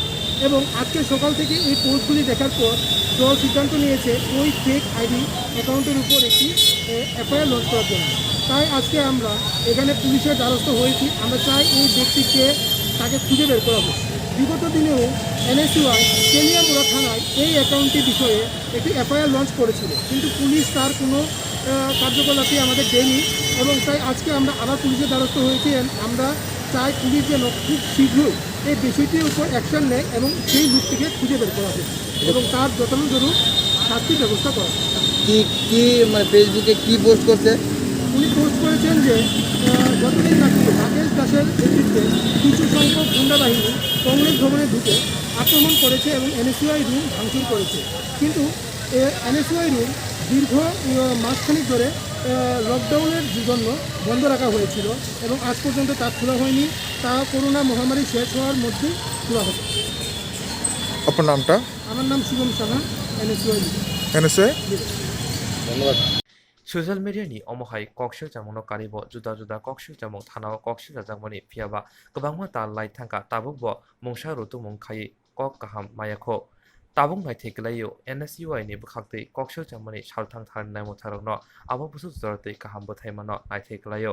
এবং আজকে সকাল থেকে এই পোস্টগুলি দেখার পর দল সিদ্ধান্ত নিয়েছে ওই ফেক আইডি অ্যাকাউন্টের উপর একটি, এ, এফআইআর লঞ্চ করার জন্য। তাই আজকে আমরা এখানে পুলিশের দ্বারস্থ হয়েছি। আমরা চাই এই ব্যক্তিকে, তাকে খুঁজে বের করাবো। বিগত দিনেও এনএসইউআই তেলিয়ামুড়া থানায় এই অ্যাকাউন্টটি বিষয়ে একটি এফআইআর লঞ্চ করেছিল, কিন্তু পুলিশ তার কোনো, আহ, কার্যকলাপই আমাদের দেয়নি। এবং তাই আজকে আমরা আবার পুলিশের দ্বারস্থ হয়েছি। এন-, আমরা চাই পুলিশ যেন খুব শীঘ্রই এই বিষয়টির উপর অ্যাকশন নেয় এবং সেই লোকটিকে খুঁজে বের করা হোক এবং তার যথাযথ শাস্তির ব্যবস্থা করা হোক। কি, কি, মানে, ফেসবুকে কি পোস্ট করছে? উনি পোস্ট করেছেন যে, আহ, যতদিন নাকি রাকেশ দাসের নেতৃত্বে কিছু সংখ্যক গুন্ডা বাহিনী কংগ্রেস ভবনে ঢুকে আক্রমণ করেছে এবং এনএসইউআই রুম ভাঙচুর করেছে। কিন্তু এ, এনএসইউআই রুম দীর্ঘ, আহ, মাসখানেক ধরে, আহ, লকডাউনের জন্য বন্ধ রাখা হয়েছিল এবং আজ পর্যন্ত তা খোলা হয়নি। তা করোনা মহামারী শেষ হওয়ার মধ্যেই খোলা হবে। আপনার নামটা? আমার নাম Shubham Saha, NSUI leader. NSUI? Leader. ধন্যবাদ। Social media ni omo hai kok swijamungno karibo juda juda kok swijamung thanao kok swijajakmani, phiyaba kwbangma tal lai thangkha, tabukbo mungsa rutumung khaiwi kok kaham maya kho. Tabuk naithai kwlaio, N S U I ni bwkhaktwi kok swijamani salthang thani naimwtharokno abo bwswk jora twi kaham bwthaimano naithai kwlaio.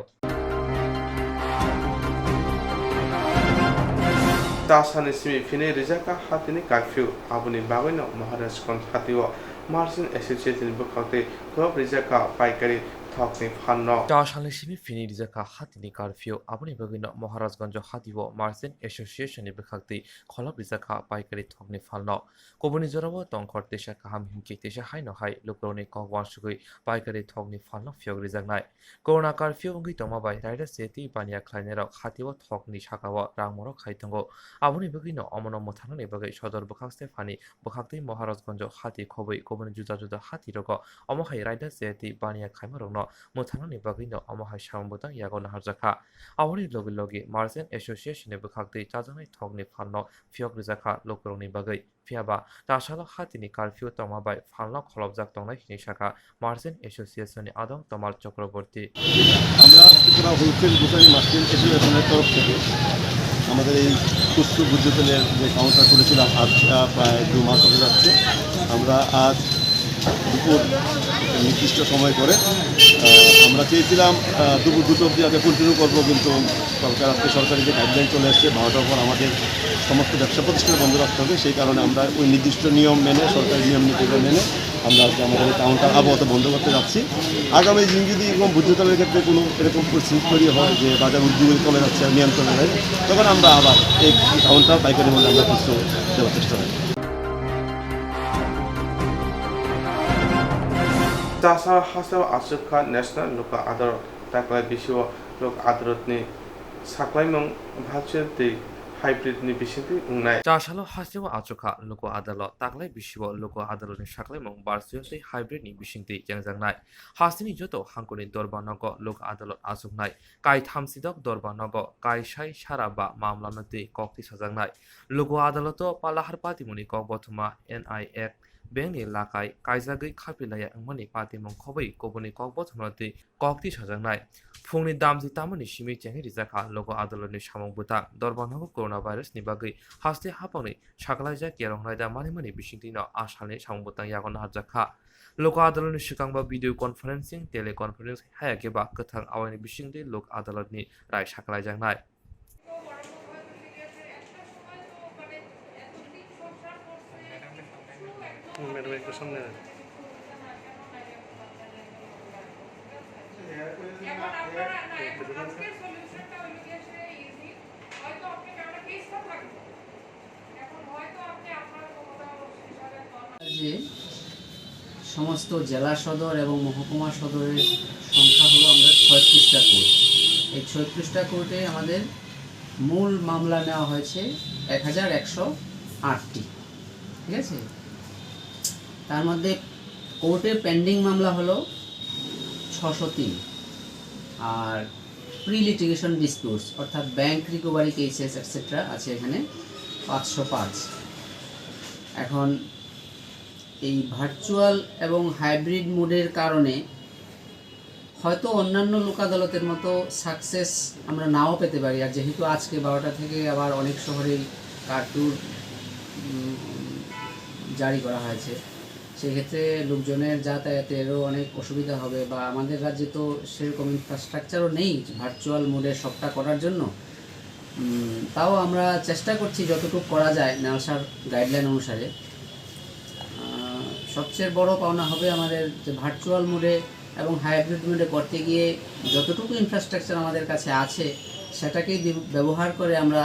Tasani simi phini rijak kha hatini curfew, aboni bagwino Maharajganj hatio Merchant Association ni bwkhaktwi khulop rijak kha paikari thokni phalno. Tasani simi phini rijak kha hatini curfew, aboni bagwino Maharajganj hatio Merchant Association ni bwkhaktwi kholop rijak kha paikari thokni phalno. Kubuni jorao tongkhor teisa kaham hinkhe teisa haino hai lukurokni kok uansugwi paikari thokni phalno phiyok rijaknai. Corona curfew wngwi tongma bai raida C A T baniya khlainairok hatio thokni sakao rang morok khai tongo. Aboni bagwino omono mwthangnani bagwi sodor bwkhakste phani bwkhaktwi Maharajganj hati khobwi kubuni juda juda hatirogo omo hai raida C A T baniya khaimarokno mwthangnani bagwino omo hai samung bwtang yago naharjakha. Aboni logi logi Merchant Association ni bwkhaktwi chajaknai thokni phalno phiyok rijakha lukurokni bagwi. Phiyaba tasalo hatini curfew tongma bai phalno kholopjak tongnai hinwi sakha Merchant Association ni adong Tomal Chakraborty. আমরা Tripura wholesale grocery merchant অ্যাসোসিয়েশনের তরফ থেকে আমাদের এই খুচরো বুদ্ধিজনের যে কাউন্টার করেছিলাম, আজ, আহ, প্রায় দু মাস হতে যাচ্ছে। আমরা আজ দুপুর নির্দিষ্ট সময় করে। আহ, আমরা চেয়েছিলাম, আহ, দুপুর দুটো অবধি আমরা কন্টিনিউ করবো, কিন্তু সরকার, আজকে সরকারি যে গাইডলাইন চলে এসছে বারোটার পর আমাদের সমস্ত ব্যবসা প্রতিষ্ঠান বন্ধ রাখতে হবে। সেই কারণে আমরা ওই নির্দিষ্ট নিয়ম মেনে, সরকারি নিয়ম নীতি মেনে আমরা আজকে আমাদের এই কাউন্টার আপাতত বন্ধ করতে যাচ্ছি। আগামী দিন যদি এরকম বুদ্ধিতালের ক্ষেত্রে কোনো এরকম পরিস্থিতি তৈরি হয় যে বাজার উদ্যোগে কমে যাচ্ছে, নিয়ন্ত্রণে নেই, তখন আমরা আবার এই কাউন্টার পাইকারি মূল্যে আমরা খুচরো দেওয়ার চেষ্টা করব। Chasalo hasteo achukha National Loka Adalot, taklai bisio Lok Adalotni saklaimung virtual tei hybrid ni bisingtwi wngnai. Chasalo hasteo achukha Lok Adalot, taklai bisio Lok Adalotni saklaimung virtual tei hybrid ni bisingtwi chengjaknai. Hasteni joto hangkoni dorbar nogo Lok Adalot achuknai. Kaitham sidok dorbar nogo kaisai sara ba mamla no twi kok tisajaknai. Lok Adaloto Palahar Patimoni kok bothoma N I Act bengni lakai kaijagwi khapilaya wngmani patimung khobwi kubuni kok bothomano twi kok tisajaknai. Phungni damji tamani simi chengwi rijakha Lok Adalotni samung bwtang. Dorbar nogo coronavirus ni bagwi haste haphangni sakalaijak yarong raida manimani bisingtwino a salni samung bwtang yago naharjakha. Lok Adalotni swkangba video conferencing, teleconference haya khe ba kwthang awaini bisingtwi Lok Adalotni rai sakalaijaknai. Madam, একটু সামনে আসেন। এখন আপনারা না, এখন আজকের সলিউশনটা হইল গিয়ে সে ইজি, হয়তো আপনাকে আমরা কেসটা থাকবো। রাজ্যে সমস্ত জেলা সদর এবং মহকুমা সদরের সংখ্যা হলো আমরা ছয়ত্রিশটা কোর্ট। এই ছয়ত্রিশটা কোর্টে আমাদের মূল মামলা নেওয়া হয়েছে এক হাজার একশো আটটি, ঠিক আছে? তার মধ্যে কোর্টে পেন্ডিং মামলা হলো ছশো তিন, আর প্রি লিটিগেশন ডিসপিউটস অর্থাৎ ব্যাংক রিকভারি কেসেস এটসেট্রা আছে এখানে পাঁচশো পাঁচ। এখন এই ভার্চুয়াল এবং হাইব্রিড মোডের কারণে হয়তো অন্যান্য লোক আদালতের মতো সাকসেস আমরা নাও পেতে পারি। আর যেহেতু আজকে বারোটা থেকে আবার অনেক শহরেই কারফিউ জারি করা হয়েছে, সেক্ষেত্রে লোকজনের যাতায়াতেরও অনেক অসুবিধা হবে, বা আমাদের রাজ্যে তো সেরকম ইনফ্রাস্ট্রাকচারও নেই ভার্চুয়াল মোডে সবটা করার জন্য। উম, তাও আমরা চেষ্টা করছি যতটুকু করা যায় নালসার গাইডলাইন অনুসারে। আহ, সবচেয়ে বড় পাওনা হবে আমাদের যে ভার্চুয়াল মোডে এবং হাইব্রিড মোডে করতে গিয়ে যতটুকু ইনফ্রাস্ট্রাকচার আমাদের কাছে আছে, সেটাকেই ব্যব-, ব্যবহার করে আমরা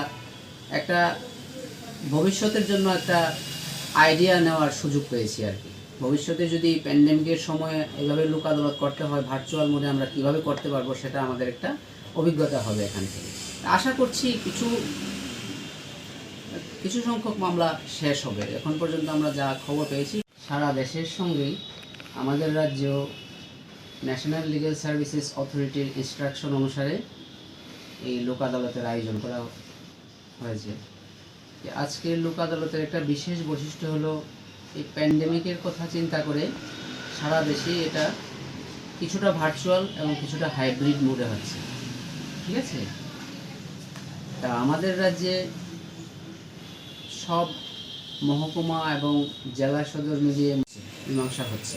একটা ভবিষ্যতের জন্য একটা আইডিয়া নেওয়ার সুযোগ পেয়েছি আর কি। ভবিষ্যতে যদি প্যান্ডেমিকের সময় এভাবে লোক আদালত করতে হয়, ভার্চুয়াল মোডে আমরা কিভাবে করতে পারবো, সেটা আমাদের একটা অভিজ্ঞতা হবে এখান থেকে। আশা করছি কিছু, কিছু সংখ্যক মামলা শেষ হবে। এখন পর্যন্ত আমরা যা খবর পেয়েছি, সারা দেশের সঙ্গেই আমাদের রাজ্যেও ন্যাশনাল লিগ্যাল সার্ভিসেস অথরিটির ইনস্ট্রাকশন অনুসারে এই লোক আদালতের আয়োজন করা হয়েছে। যে আজকের লোক আদালতের একটা বিশেষ বৈশিষ্ট্য হলো, এই প্যান্ডেমিকের কথা চিন্তা করে সারা দেশেই এটা কিছুটা ভার্চুয়াল এবং কিছুটা হাইব্রিড মোডে হচ্ছে, ঠিক আছে? তা আমাদের রাজ্যে সব মহকুমা এবং জেলা সদর মিলিয়ে মীমাংসা হচ্ছে।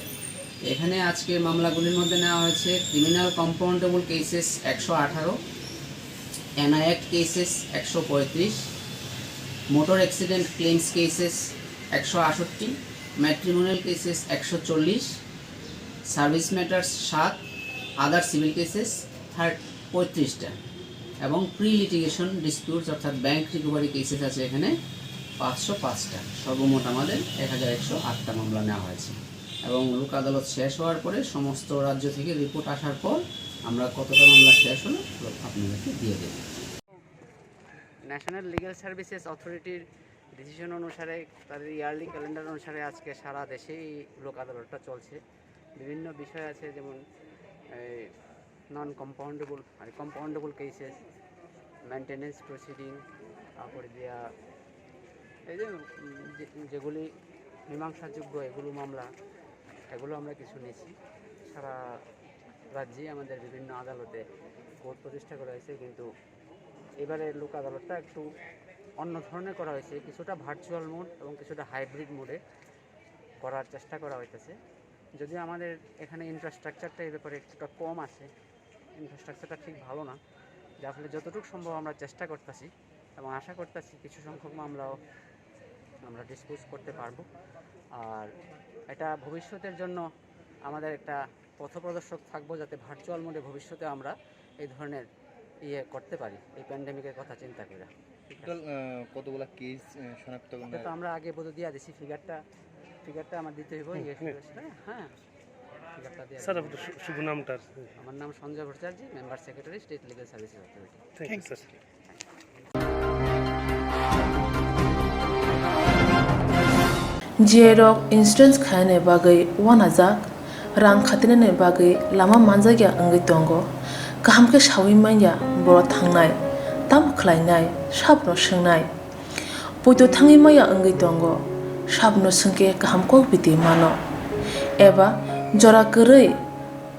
এখানে আজকে মামলাগুলির মধ্যে নেওয়া হয়েছে ক্রিমিনাল কম্পাউন্ডেবল কেসেস একশো আঠারো, এনআই অ্যাক্ট কেসেস একশো পঁয়ত্রিশ, মোটর অ্যাক্সিডেন্ট ক্লেমস কেসেস একশো আটষট্টি, ম্যাট্রিমোনিয়াল কেসেস একশো চল্লিশ, সার্ভিস ম্যাটার্স সাত, আদার সিভিল কেসেস থার্ড পঁয়ত্রিশটা এবং প্রি লিটিগেশন ডিসপিউটস অর্থাৎ ব্যাংক রিকভারি কেসেস আছে এখানে পাঁচশো পাঁচটা। সর্বমোট আমাদের এক হাজার একশো আটটা মামলা নেওয়া হয়েছে এবং লোক আদালত শেষ হওয়ার পরে সমস্ত রাজ্য থেকে রিপোর্ট আসার পর আমরা কতটা মামলা শেষ হলো আপনাদেরকে দিয়ে দেব। ন্যাশনাল লিগ্যাল সার্ভিসেস অথরিটির ডিসিশন অনুসারে, তাদের ইয়ারলি ক্যালেন্ডার অনুসারে আজকে সারা দেশেই লোক আদালতটা চলছে। বিভিন্ন বিষয় আছে, যেমন এই নন কম্পাউন্ডেবল, মানে কম্পাউন্ডেবল কেসেস, মেইনটেনেন্স প্রসিডিং, তারপরে দিয়া এই যে, উম, যে-, যেগুলি মীমাংসাযোগ্য এগুলো মামলা, এগুলো আমরা কিছু নিয়েছি। সারা রাজ্যেই আমাদের বিভিন্ন আদালতে কোর্ট প্রতিষ্ঠা করা হয়েছে, কিন্তু এবারে লোক আদালতটা একটু অন্য ধরনের করা হয়েছে, কিছুটা ভার্চুয়াল মোড এবং কিছুটা হাইব্রিড মোডে করার চেষ্টা করা হইতেছে। যদিও আমাদের এখানে ইনফ্রাস্ট্রাকচারটা এই ব্যাপারে একটুটা কম আছে, ইনফ্রাস্ট্রাকচারটা ঠিক ভালো না, যার ফলে যতটুকু সম্ভব আমরা চেষ্টা করতেছি এবং আশা করতেছি কিছু সংখ্যক মামলাও আমরা ডিসপোজ করতে পারবো। আর এটা ভবিষ্যতের জন্য আমাদের একটা পথপ্রদর্শক থাকবো, যাতে ভার্চুয়াল মোডে ভবিষ্যতে আমরা এই ধরনের ইয়ে করতে পারি, এই প্যান্ডেমিকের কথা চিন্তা করে। টোটাল কতগুলা কেস শনাক্ত? এটা তো আমরা আগে বোধ দিয়া দিছি, ফিগারটা ফিগারটা আমার দিতে হইব। ইয়ে, হ্যাঁ, হ্যাঁ, ফিগারটা দিয়ে স্যার, আপনার শু- শুভ নামটা? আমার নাম Sanjay Bhattacharya, member secretary, state legal services authority. Thank you sir. J rok insurance khainani bagwi uanajak, rang khatinani bagwi lama manjakya wngwi tongo. Kaham khe saui manya borok thangnai, tamo khlainai, sabno swngnai. Poito thangwi maya wngwi tongo, sabno swngkhe kaham kok biti mano. Eba jora kwrwi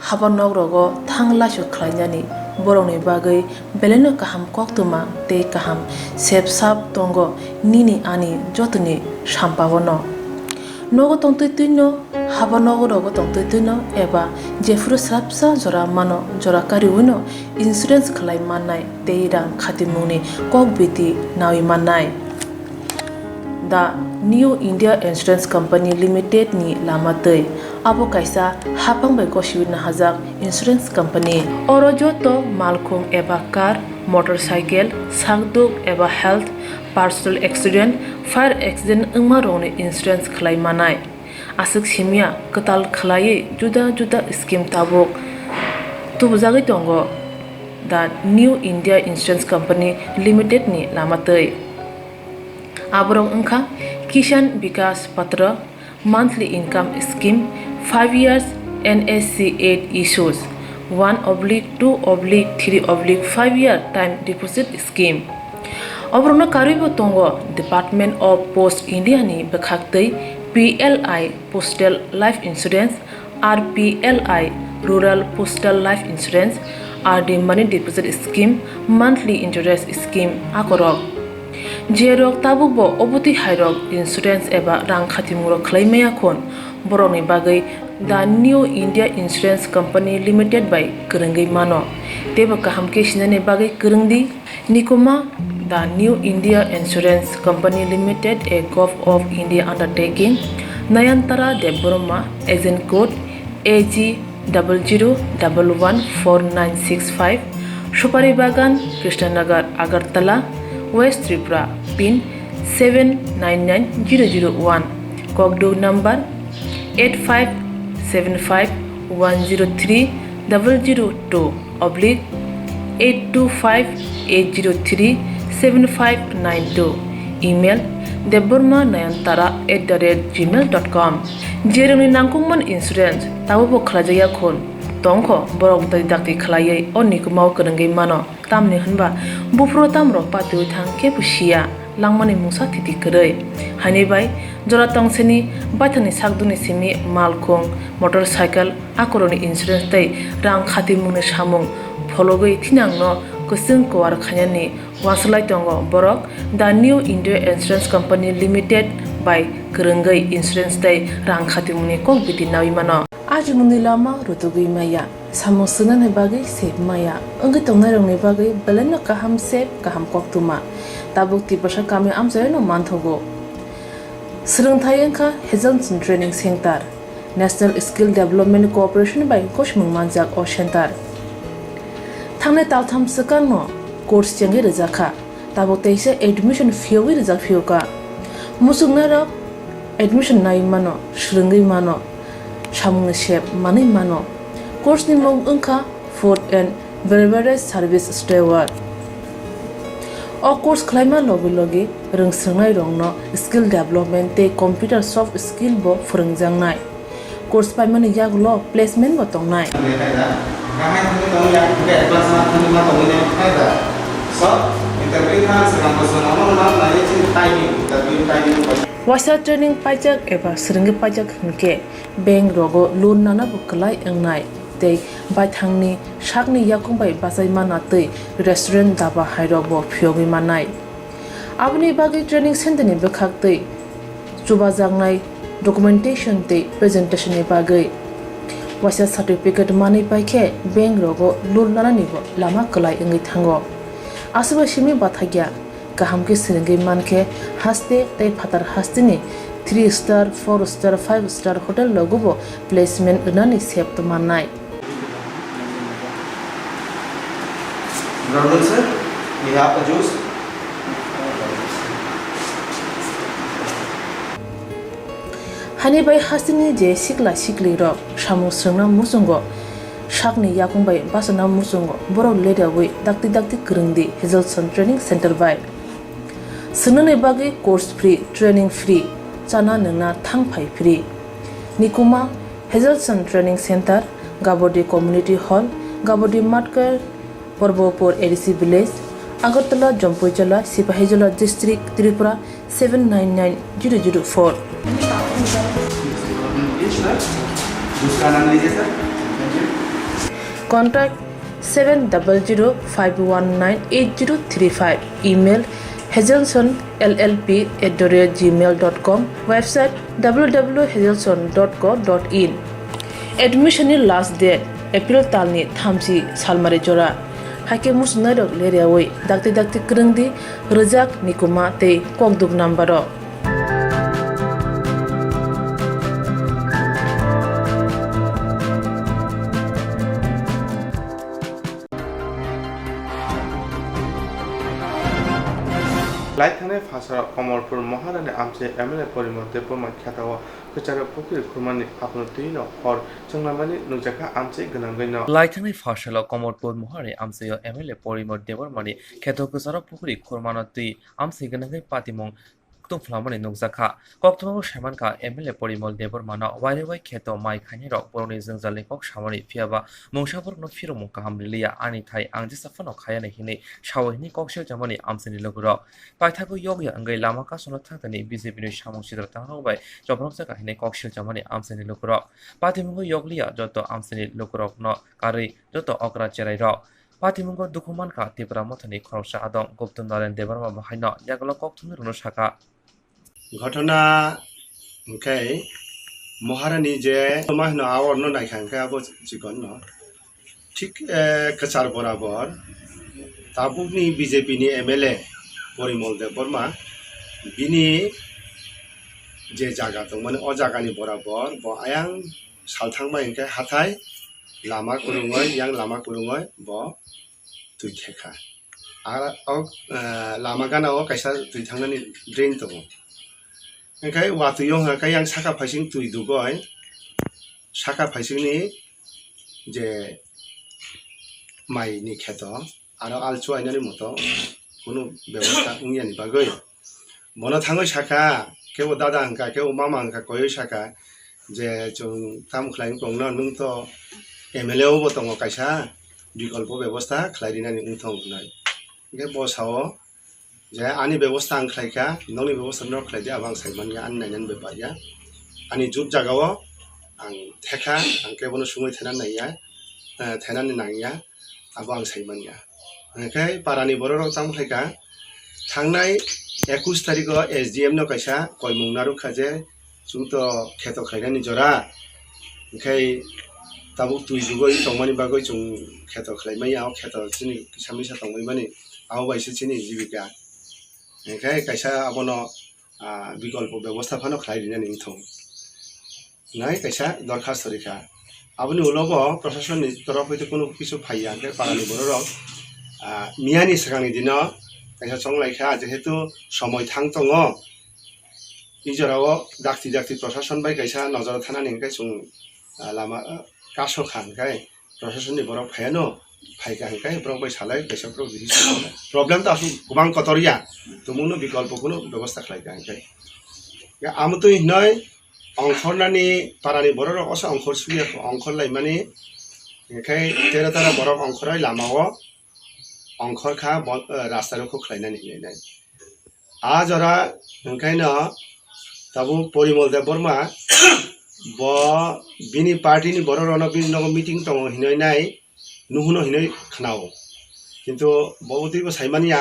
haba nok rogo thang laisu khlainani borokni bagwi belaino kaham koktwma tei kaham sep sap tongo nini ani jotoni sampao no. Nogo tongtwi twino, haba nogo rogo tongtwi twino eba jephuru swrapsa jora mano, jora kariwino insurance khlai mannai tei rang khatimungni kok biti nawi mannai. The New India Insurance Company Limited ni lama twi abo kaisa hapang bai gosiwi nahajak insurance company. Oro joto malkhung eba car, motorcycle, sakduk eba health, personal accident, fire accident wngma rokni insurance khlai manai. Aswk simya kwtal khlaiwi juda juda scheme tabuk tubujagwi tongo the New India Insurance Company Limited ni lama twi. Aborok wngkha Kisan Vikas Patra, monthly income scheme, five years N S C eight issues, one oblique two oblique three oblique five year time deposit scheme. Oborokno karwibo tongo Department of Post India ni bwkhaktwi P L I Postal Life Insurance, R P L I Rural Postal Life Insurance, R D Money Deposit Scheme, Monthly Interest Scheme akorok. Jerok tabukbo obotwi hairok insurance eba rang khatimungrok khlai maya khun, borokni bagwi The New India Insurance Company Limited bai kwrwngwi mano. Teibo kaham khe sinani bagwi kwrwng di. Nikuma, The New India Insurance Company Limited, a Govt of India undertaking, Nayantara Debbarma, agent code A G double zero double one four nine six five, Supari Bagan, Krishnanagar, Agartala, West Tripura, pin seven nine nine zero zero one, kokduk number eight five seven five one zero three double zero two oblique eight two five eight zero three seven five nine two, email debbarma nayantara at the rate gmail dot com. Jerokni nangkukmani insurance tabukbo khlaijakya khun tongkho, borok dai dakti khlaiwi o nikumao kwrwngwi mano. Tamni hwnba buphuru tamrok patiwi thang kebo siya, langmani mungsa thiti kwrwi. Haini bai jora tongseni baithangni sakdukni simi malkhung, motorcycle, akorokni insurance tei rang khatimungni samung phologwi thinangno kwchwng kuar khainani uansuk lai tongo borok. The New India Insurance Company Limited bai kwrwngwi insurance tei rang khatimungni kok biti nawi mano. Ajimungni lama rutugwi maya, samung swngnani bagwi sep maya wngwi tongnairokni bagwi belaino kaham sep, kaham koktwma tabuk Tiprasa kami amchaino manthogo. Swrwngthai wngkha Hazelson Training Center, National Skill Development Corporation bai gosimung manjak o center. Thangnai taltham swkangno course chengwi rwjakha. Tabuk teisa admission phiyogwi rijak phiyokha. Muchungnairok admission naiwi mano, swrwngwi mano, samungni sep manwi mano. Course ni mung wngkha Food and Beverage Service Steward. O course khlaima logi logi rwngswrwngnairokno skill development tei computer soft skill bo phwrwngjaknai. Course paimani yagulo placement bo tongnai. Waisa training paijak eba swrwngwi paijak hinkhe bank rogo loan nana bo kwlai wngnai tei baithangni sakni yakung bai bachai mana tei restaurant daba hairok bo phiyogwi mannai. Aboni bagwi training center ni bwkhaktwi chubajaknai documentation tei presentation ni bagwi Waisa certificate manwi pai khe bank rogo loan lanani bo lama kwlai wngwi thango. Aswk bai simi bathakya, kaham khe swrwngwi man khe haste tei phatar hasteni three star, four star, five star hotel rogo bo placement rwnani sep mannai. Brother sir, we have a juice. Hani bai hasteni je sikla sikli rok samung swrwngna muchungo, sakni yakung bai bachana muchungo borok leriawi dakti dakti kwrwngdi Hazelson Training Center bai. Swngnani bagwi course free, training free, chana nwngna thang phai free. Nikuma, Hazelson Training Center, Gabodi Community Hall, Gabodi Matkar, Porbopur A D C Village, Agartala, Jampuijala, Sipahijola District, Tripura seven nine nine zero zero four. दूसरा नाम लीजिए sir. Contact seven double zero five one nine eight zero three five. Email hazelson L L P at the rate gmail dot com. Website w w w hazelson dot co dot in. Admission ni last date April talni thamchi salmari jora. Haikhe muchungnairok leriawi dakti dakti kwrwngdi, rwjak, nikuma tei kokduk number o. Lai thangnai pharsalo Komorpur Moharani amchai M L A Porimon Debbarma kheto o kwcharo pukhri khurmani aphuru twi no hor chwnglamani nukjakha amchai gwnangwi no. Lai thangnai pharsalo Komorpur Moharani amchaio M L A Porimon Debbarmani kheto kwcharo pukhri khurmano twi amchai gwnangwi patimung tongphlamani nukjakha. Koktwmao saimankha, M L A Porimon Debbarmano wairwi wai kheto mai khainairok borokni jwngjalni kok samani, phiyaba mungsa borokno phirokmung kaham riliya, ani thai ang jesa phano khayani hinwi sawi hinwi kok siljamani amchaini logorok. Paithago yokya wngwi lama kasongo thangthani B J P ni samung sitra tangrok bai chopropjak hinwi kok siljamani amchaini logorok. Patimungo yokliya joto amchaini logorokno karwi joto okra cherairok. Patimungo dukhu mankha Tipra Mothani khoroksa adong Gupta Naren Debbarma bo haino yagulo kokthumni rwno sakha. Ghotona hwnkhe Moharani je toma hino aorno naikha hwnkhe abo chikonno. Thik, eh, kwchar borabor tabukni B J P ni M L A Porimol Debbarma bini je jaga tongmani o jagani borabor bo ayang salthang bai hwnkhe hathai lama kwrwngwi, yang lama kwrwngwi bo twi thekha. Ar o, eh, lama gana o kaisa twi thangnani drain tongo. Hwnkhe watwi o hwnkhe yang saka phaising twi dugoi, saka phaisingni je mai ni kheto, aro alchu ainani moto kunu bebosta wngyani bagwi. Bono thangwi sakha, kebo dada hwnkha, kebo mama hwnkha, koiwi sakha je, "Chwng tamo khlai wng tongno, nwng to M L A o bo tongo kaisa, bikolpo bebosta khlai rinani wng thong," hwnwi. Hwnkhe bo sao je, "Ani bebosta ang khlai kha, nokni bebosta norok khlai di, abo ang sai manya, ani nainani bepar ya. Ani jut jaga o ang thekha, ang kebono sungwi thenani naiya, eh, thenani nangya, abo ang sai manya." Hwnkhe parani bororok tamo khlai kha, thangnai ekush tarikh o S D M no kaisa koimung narwk kha je, chwng to kheto khlainani jora, hwnkhe tabuk twi jugwi tongmani bagwi chwng kheto khlai manya, o kheto chini kisa misa tongwi mani, abo bai se chini jibika. Hwnkhe kaisa abono, ah, bikolpo bebosta phano khlai rinani wngthong. Nai kaisa dorkhasto rikha. Aboni ulo bo proshasonni torof hoite kunu kisu phaiya, hwnkhe parani bororok, ah, miyani swkangni dino kaisa chonglaikha, jehetu somoi thang tongo, i jorao dakti dakti proshason bai kaisa nojoro thanani hwnkhe chwng, ah, lama, ah, kaso kha hwnkhe prosasonni borok phaiano, phaikha hwnkhe borok bai salai kaisa borok rihik swngo. Problem to aswk kwbang kotor ya, tumungno bikolpo kunu bebosta khlaikha hwnkhe. Ya, amotwi hinoi ongkhornani parani bororok osa ongkhor suya kho, ongkhor laimani hwnkhe tera tera borok ongkhoroi lamao ongkhor kha, bo, eh, rasta rokho khlainani hinwi nai. A jora hwnkhaino tabuk Porimol Debbarma bo bini party ni borok rokno bini nogo meeting tongo hinwi nai, nuhuno hinwi khnao. Kintu bo twibo saimanya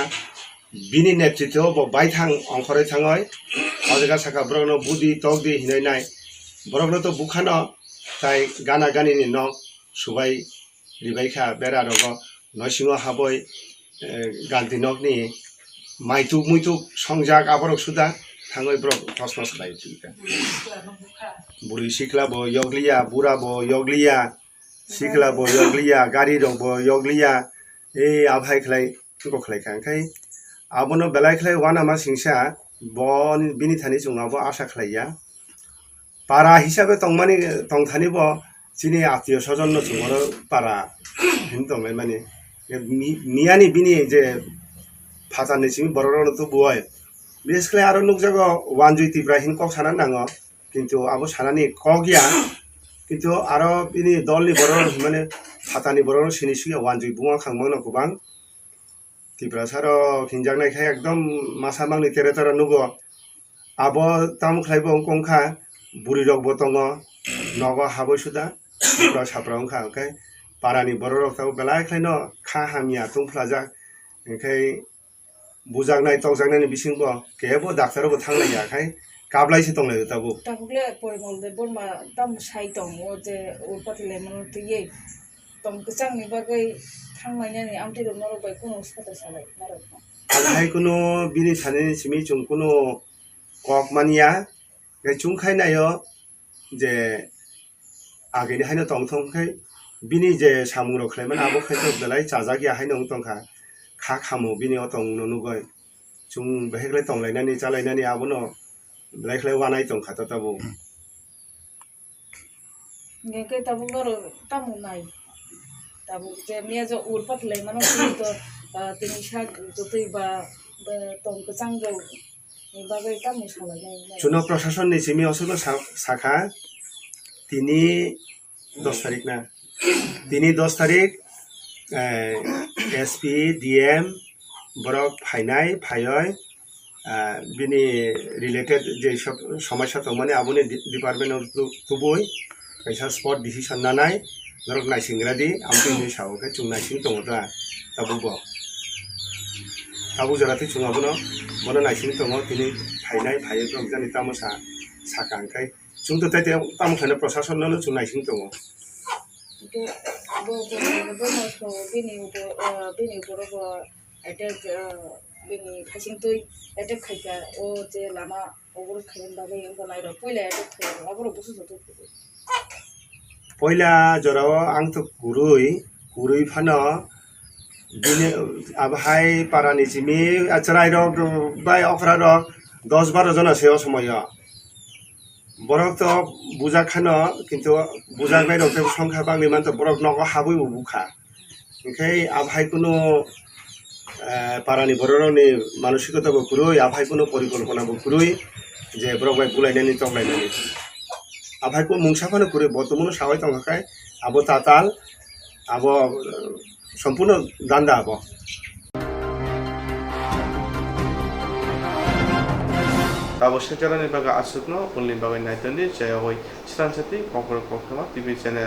bini netritwo bo baithang ongkhorwi thangwi o jaga saka borokno budi tokdi hinwi nai. Borokno to bukhano Tai gana gani ni nok subai ribai kha bera rogo, noisingo haboi, eh, galti nok ni maituk muituk songjak aborok suda thangoi borok tos tos khlai thika. Bwrwi sikla bo yokliya, bura bo yokliya, sikla bo yokliya, gari rok bo yokliya, e aphai khlai. Kok khlai kha, hwnkhe abono belai khlai uanama singsa bo bini thani chwng abo asa khlai ya. Para hisabe tongmani, tongthani bo chini atio sojon no chwng oro para hin tonglaimani. Mi-, miyani bini je phatar ni simi borok rok no tubuwi. Bises khlai aro nukjago Wanjui Tipra hin kok sana nango, kintu abo sanani kok ya. Kintu aro bini dol ni borok rok hinmani phatar ni borok rok sini suya Wanjui buma khang mano kwbang. Tiprasa rok hinjaknai khe ekdom masa mangni tere tere nugo. Abo tamo khlai bo wngkha, bwrwi rok bo tongo, nogo habwi suda, bwrwi sapra wngkha, hwnkhe parani borok rok tabuk belai khlaino kha hamya tungphlajak, hwnkhe bujaknai tokjaknai ni bisingo kebo doctor bo thanglaiya khai kablai se tonglai tabuk. Tabuk le Porimol Debbarma tamo sai tongo je urpati laimano twiwi. Tong kwchangni bagwi thanglainani amtwi rok norok bai kunu sata salai norok. Ang hai kunu bini thani simi chwng kunu kok manya, tei chwng khai naio je agini haino tong thong khai bini je samung rok khlaimani abo khai to belai chajak ya haino wng tongkha, kha khamo bini o tong no nugwi chwng beheklai tonglainani chalainani abono belai khlai wanai tongkha to tabuk. Hingke tabuk norok tamo nai? Tabuk je miya jo urpat lai mano, tini to, ah, tini sak jotoi ba, ba tong kwchang rok ni bagwi tamo salai nai? Chuno prashason ni simi osogno sa-, sakha, tini dos tarik na? Tini dos tarik, eh, S P, D M, borok phainai, phaioi, ah, bini related je sob-, somosya tongmani aboni di-, department o tu-, tubui kaisa spot decision nanai, norok naising radi, amtwi hinwi sao khe chwng naising tongo ta, tabuk bo. Tabuk jora twi chwng abono, bono naising tongo, tini phainai, phaioi borok jani tamo sa, sakha hwnkhe, chwng to tei tei tamo khlaina, prashason no chwng naising tongo. Hwnkhe bo, bo, bo, bo, bini upo, ah, bini upo rogo attack, ah, bini khaising twi attack khaikha, o je lama oboro khaina bagwi wngkha nairok, puila attack khaio, oborok busu joto. Puila jorao ang to kwrwi, kwrwi phano bini abo hai parani simi chwrairok bai okrarok dos baro jona se o somoio. Borok to bujak khano, kintu bujak nai rok tei songkha bangni manto borok nogo habwi bo bukha. Hinkhe abo hai kunu, eh, parani borok rokni manosikota bo kwrwi, abo hai kunu porikolpona bo kwrwi je borok bai bulainani toklainani. Abo hai kunu mungsa phano kwrwi, bo tongmano sawi tongkha khe abo tatal, abo, eh, sompurno danda abo. Tabuk Silchar ni bagwi aswkno, ulni bagwi naitandi, chayawui Sransati, Kokborok Koktwma T V channel.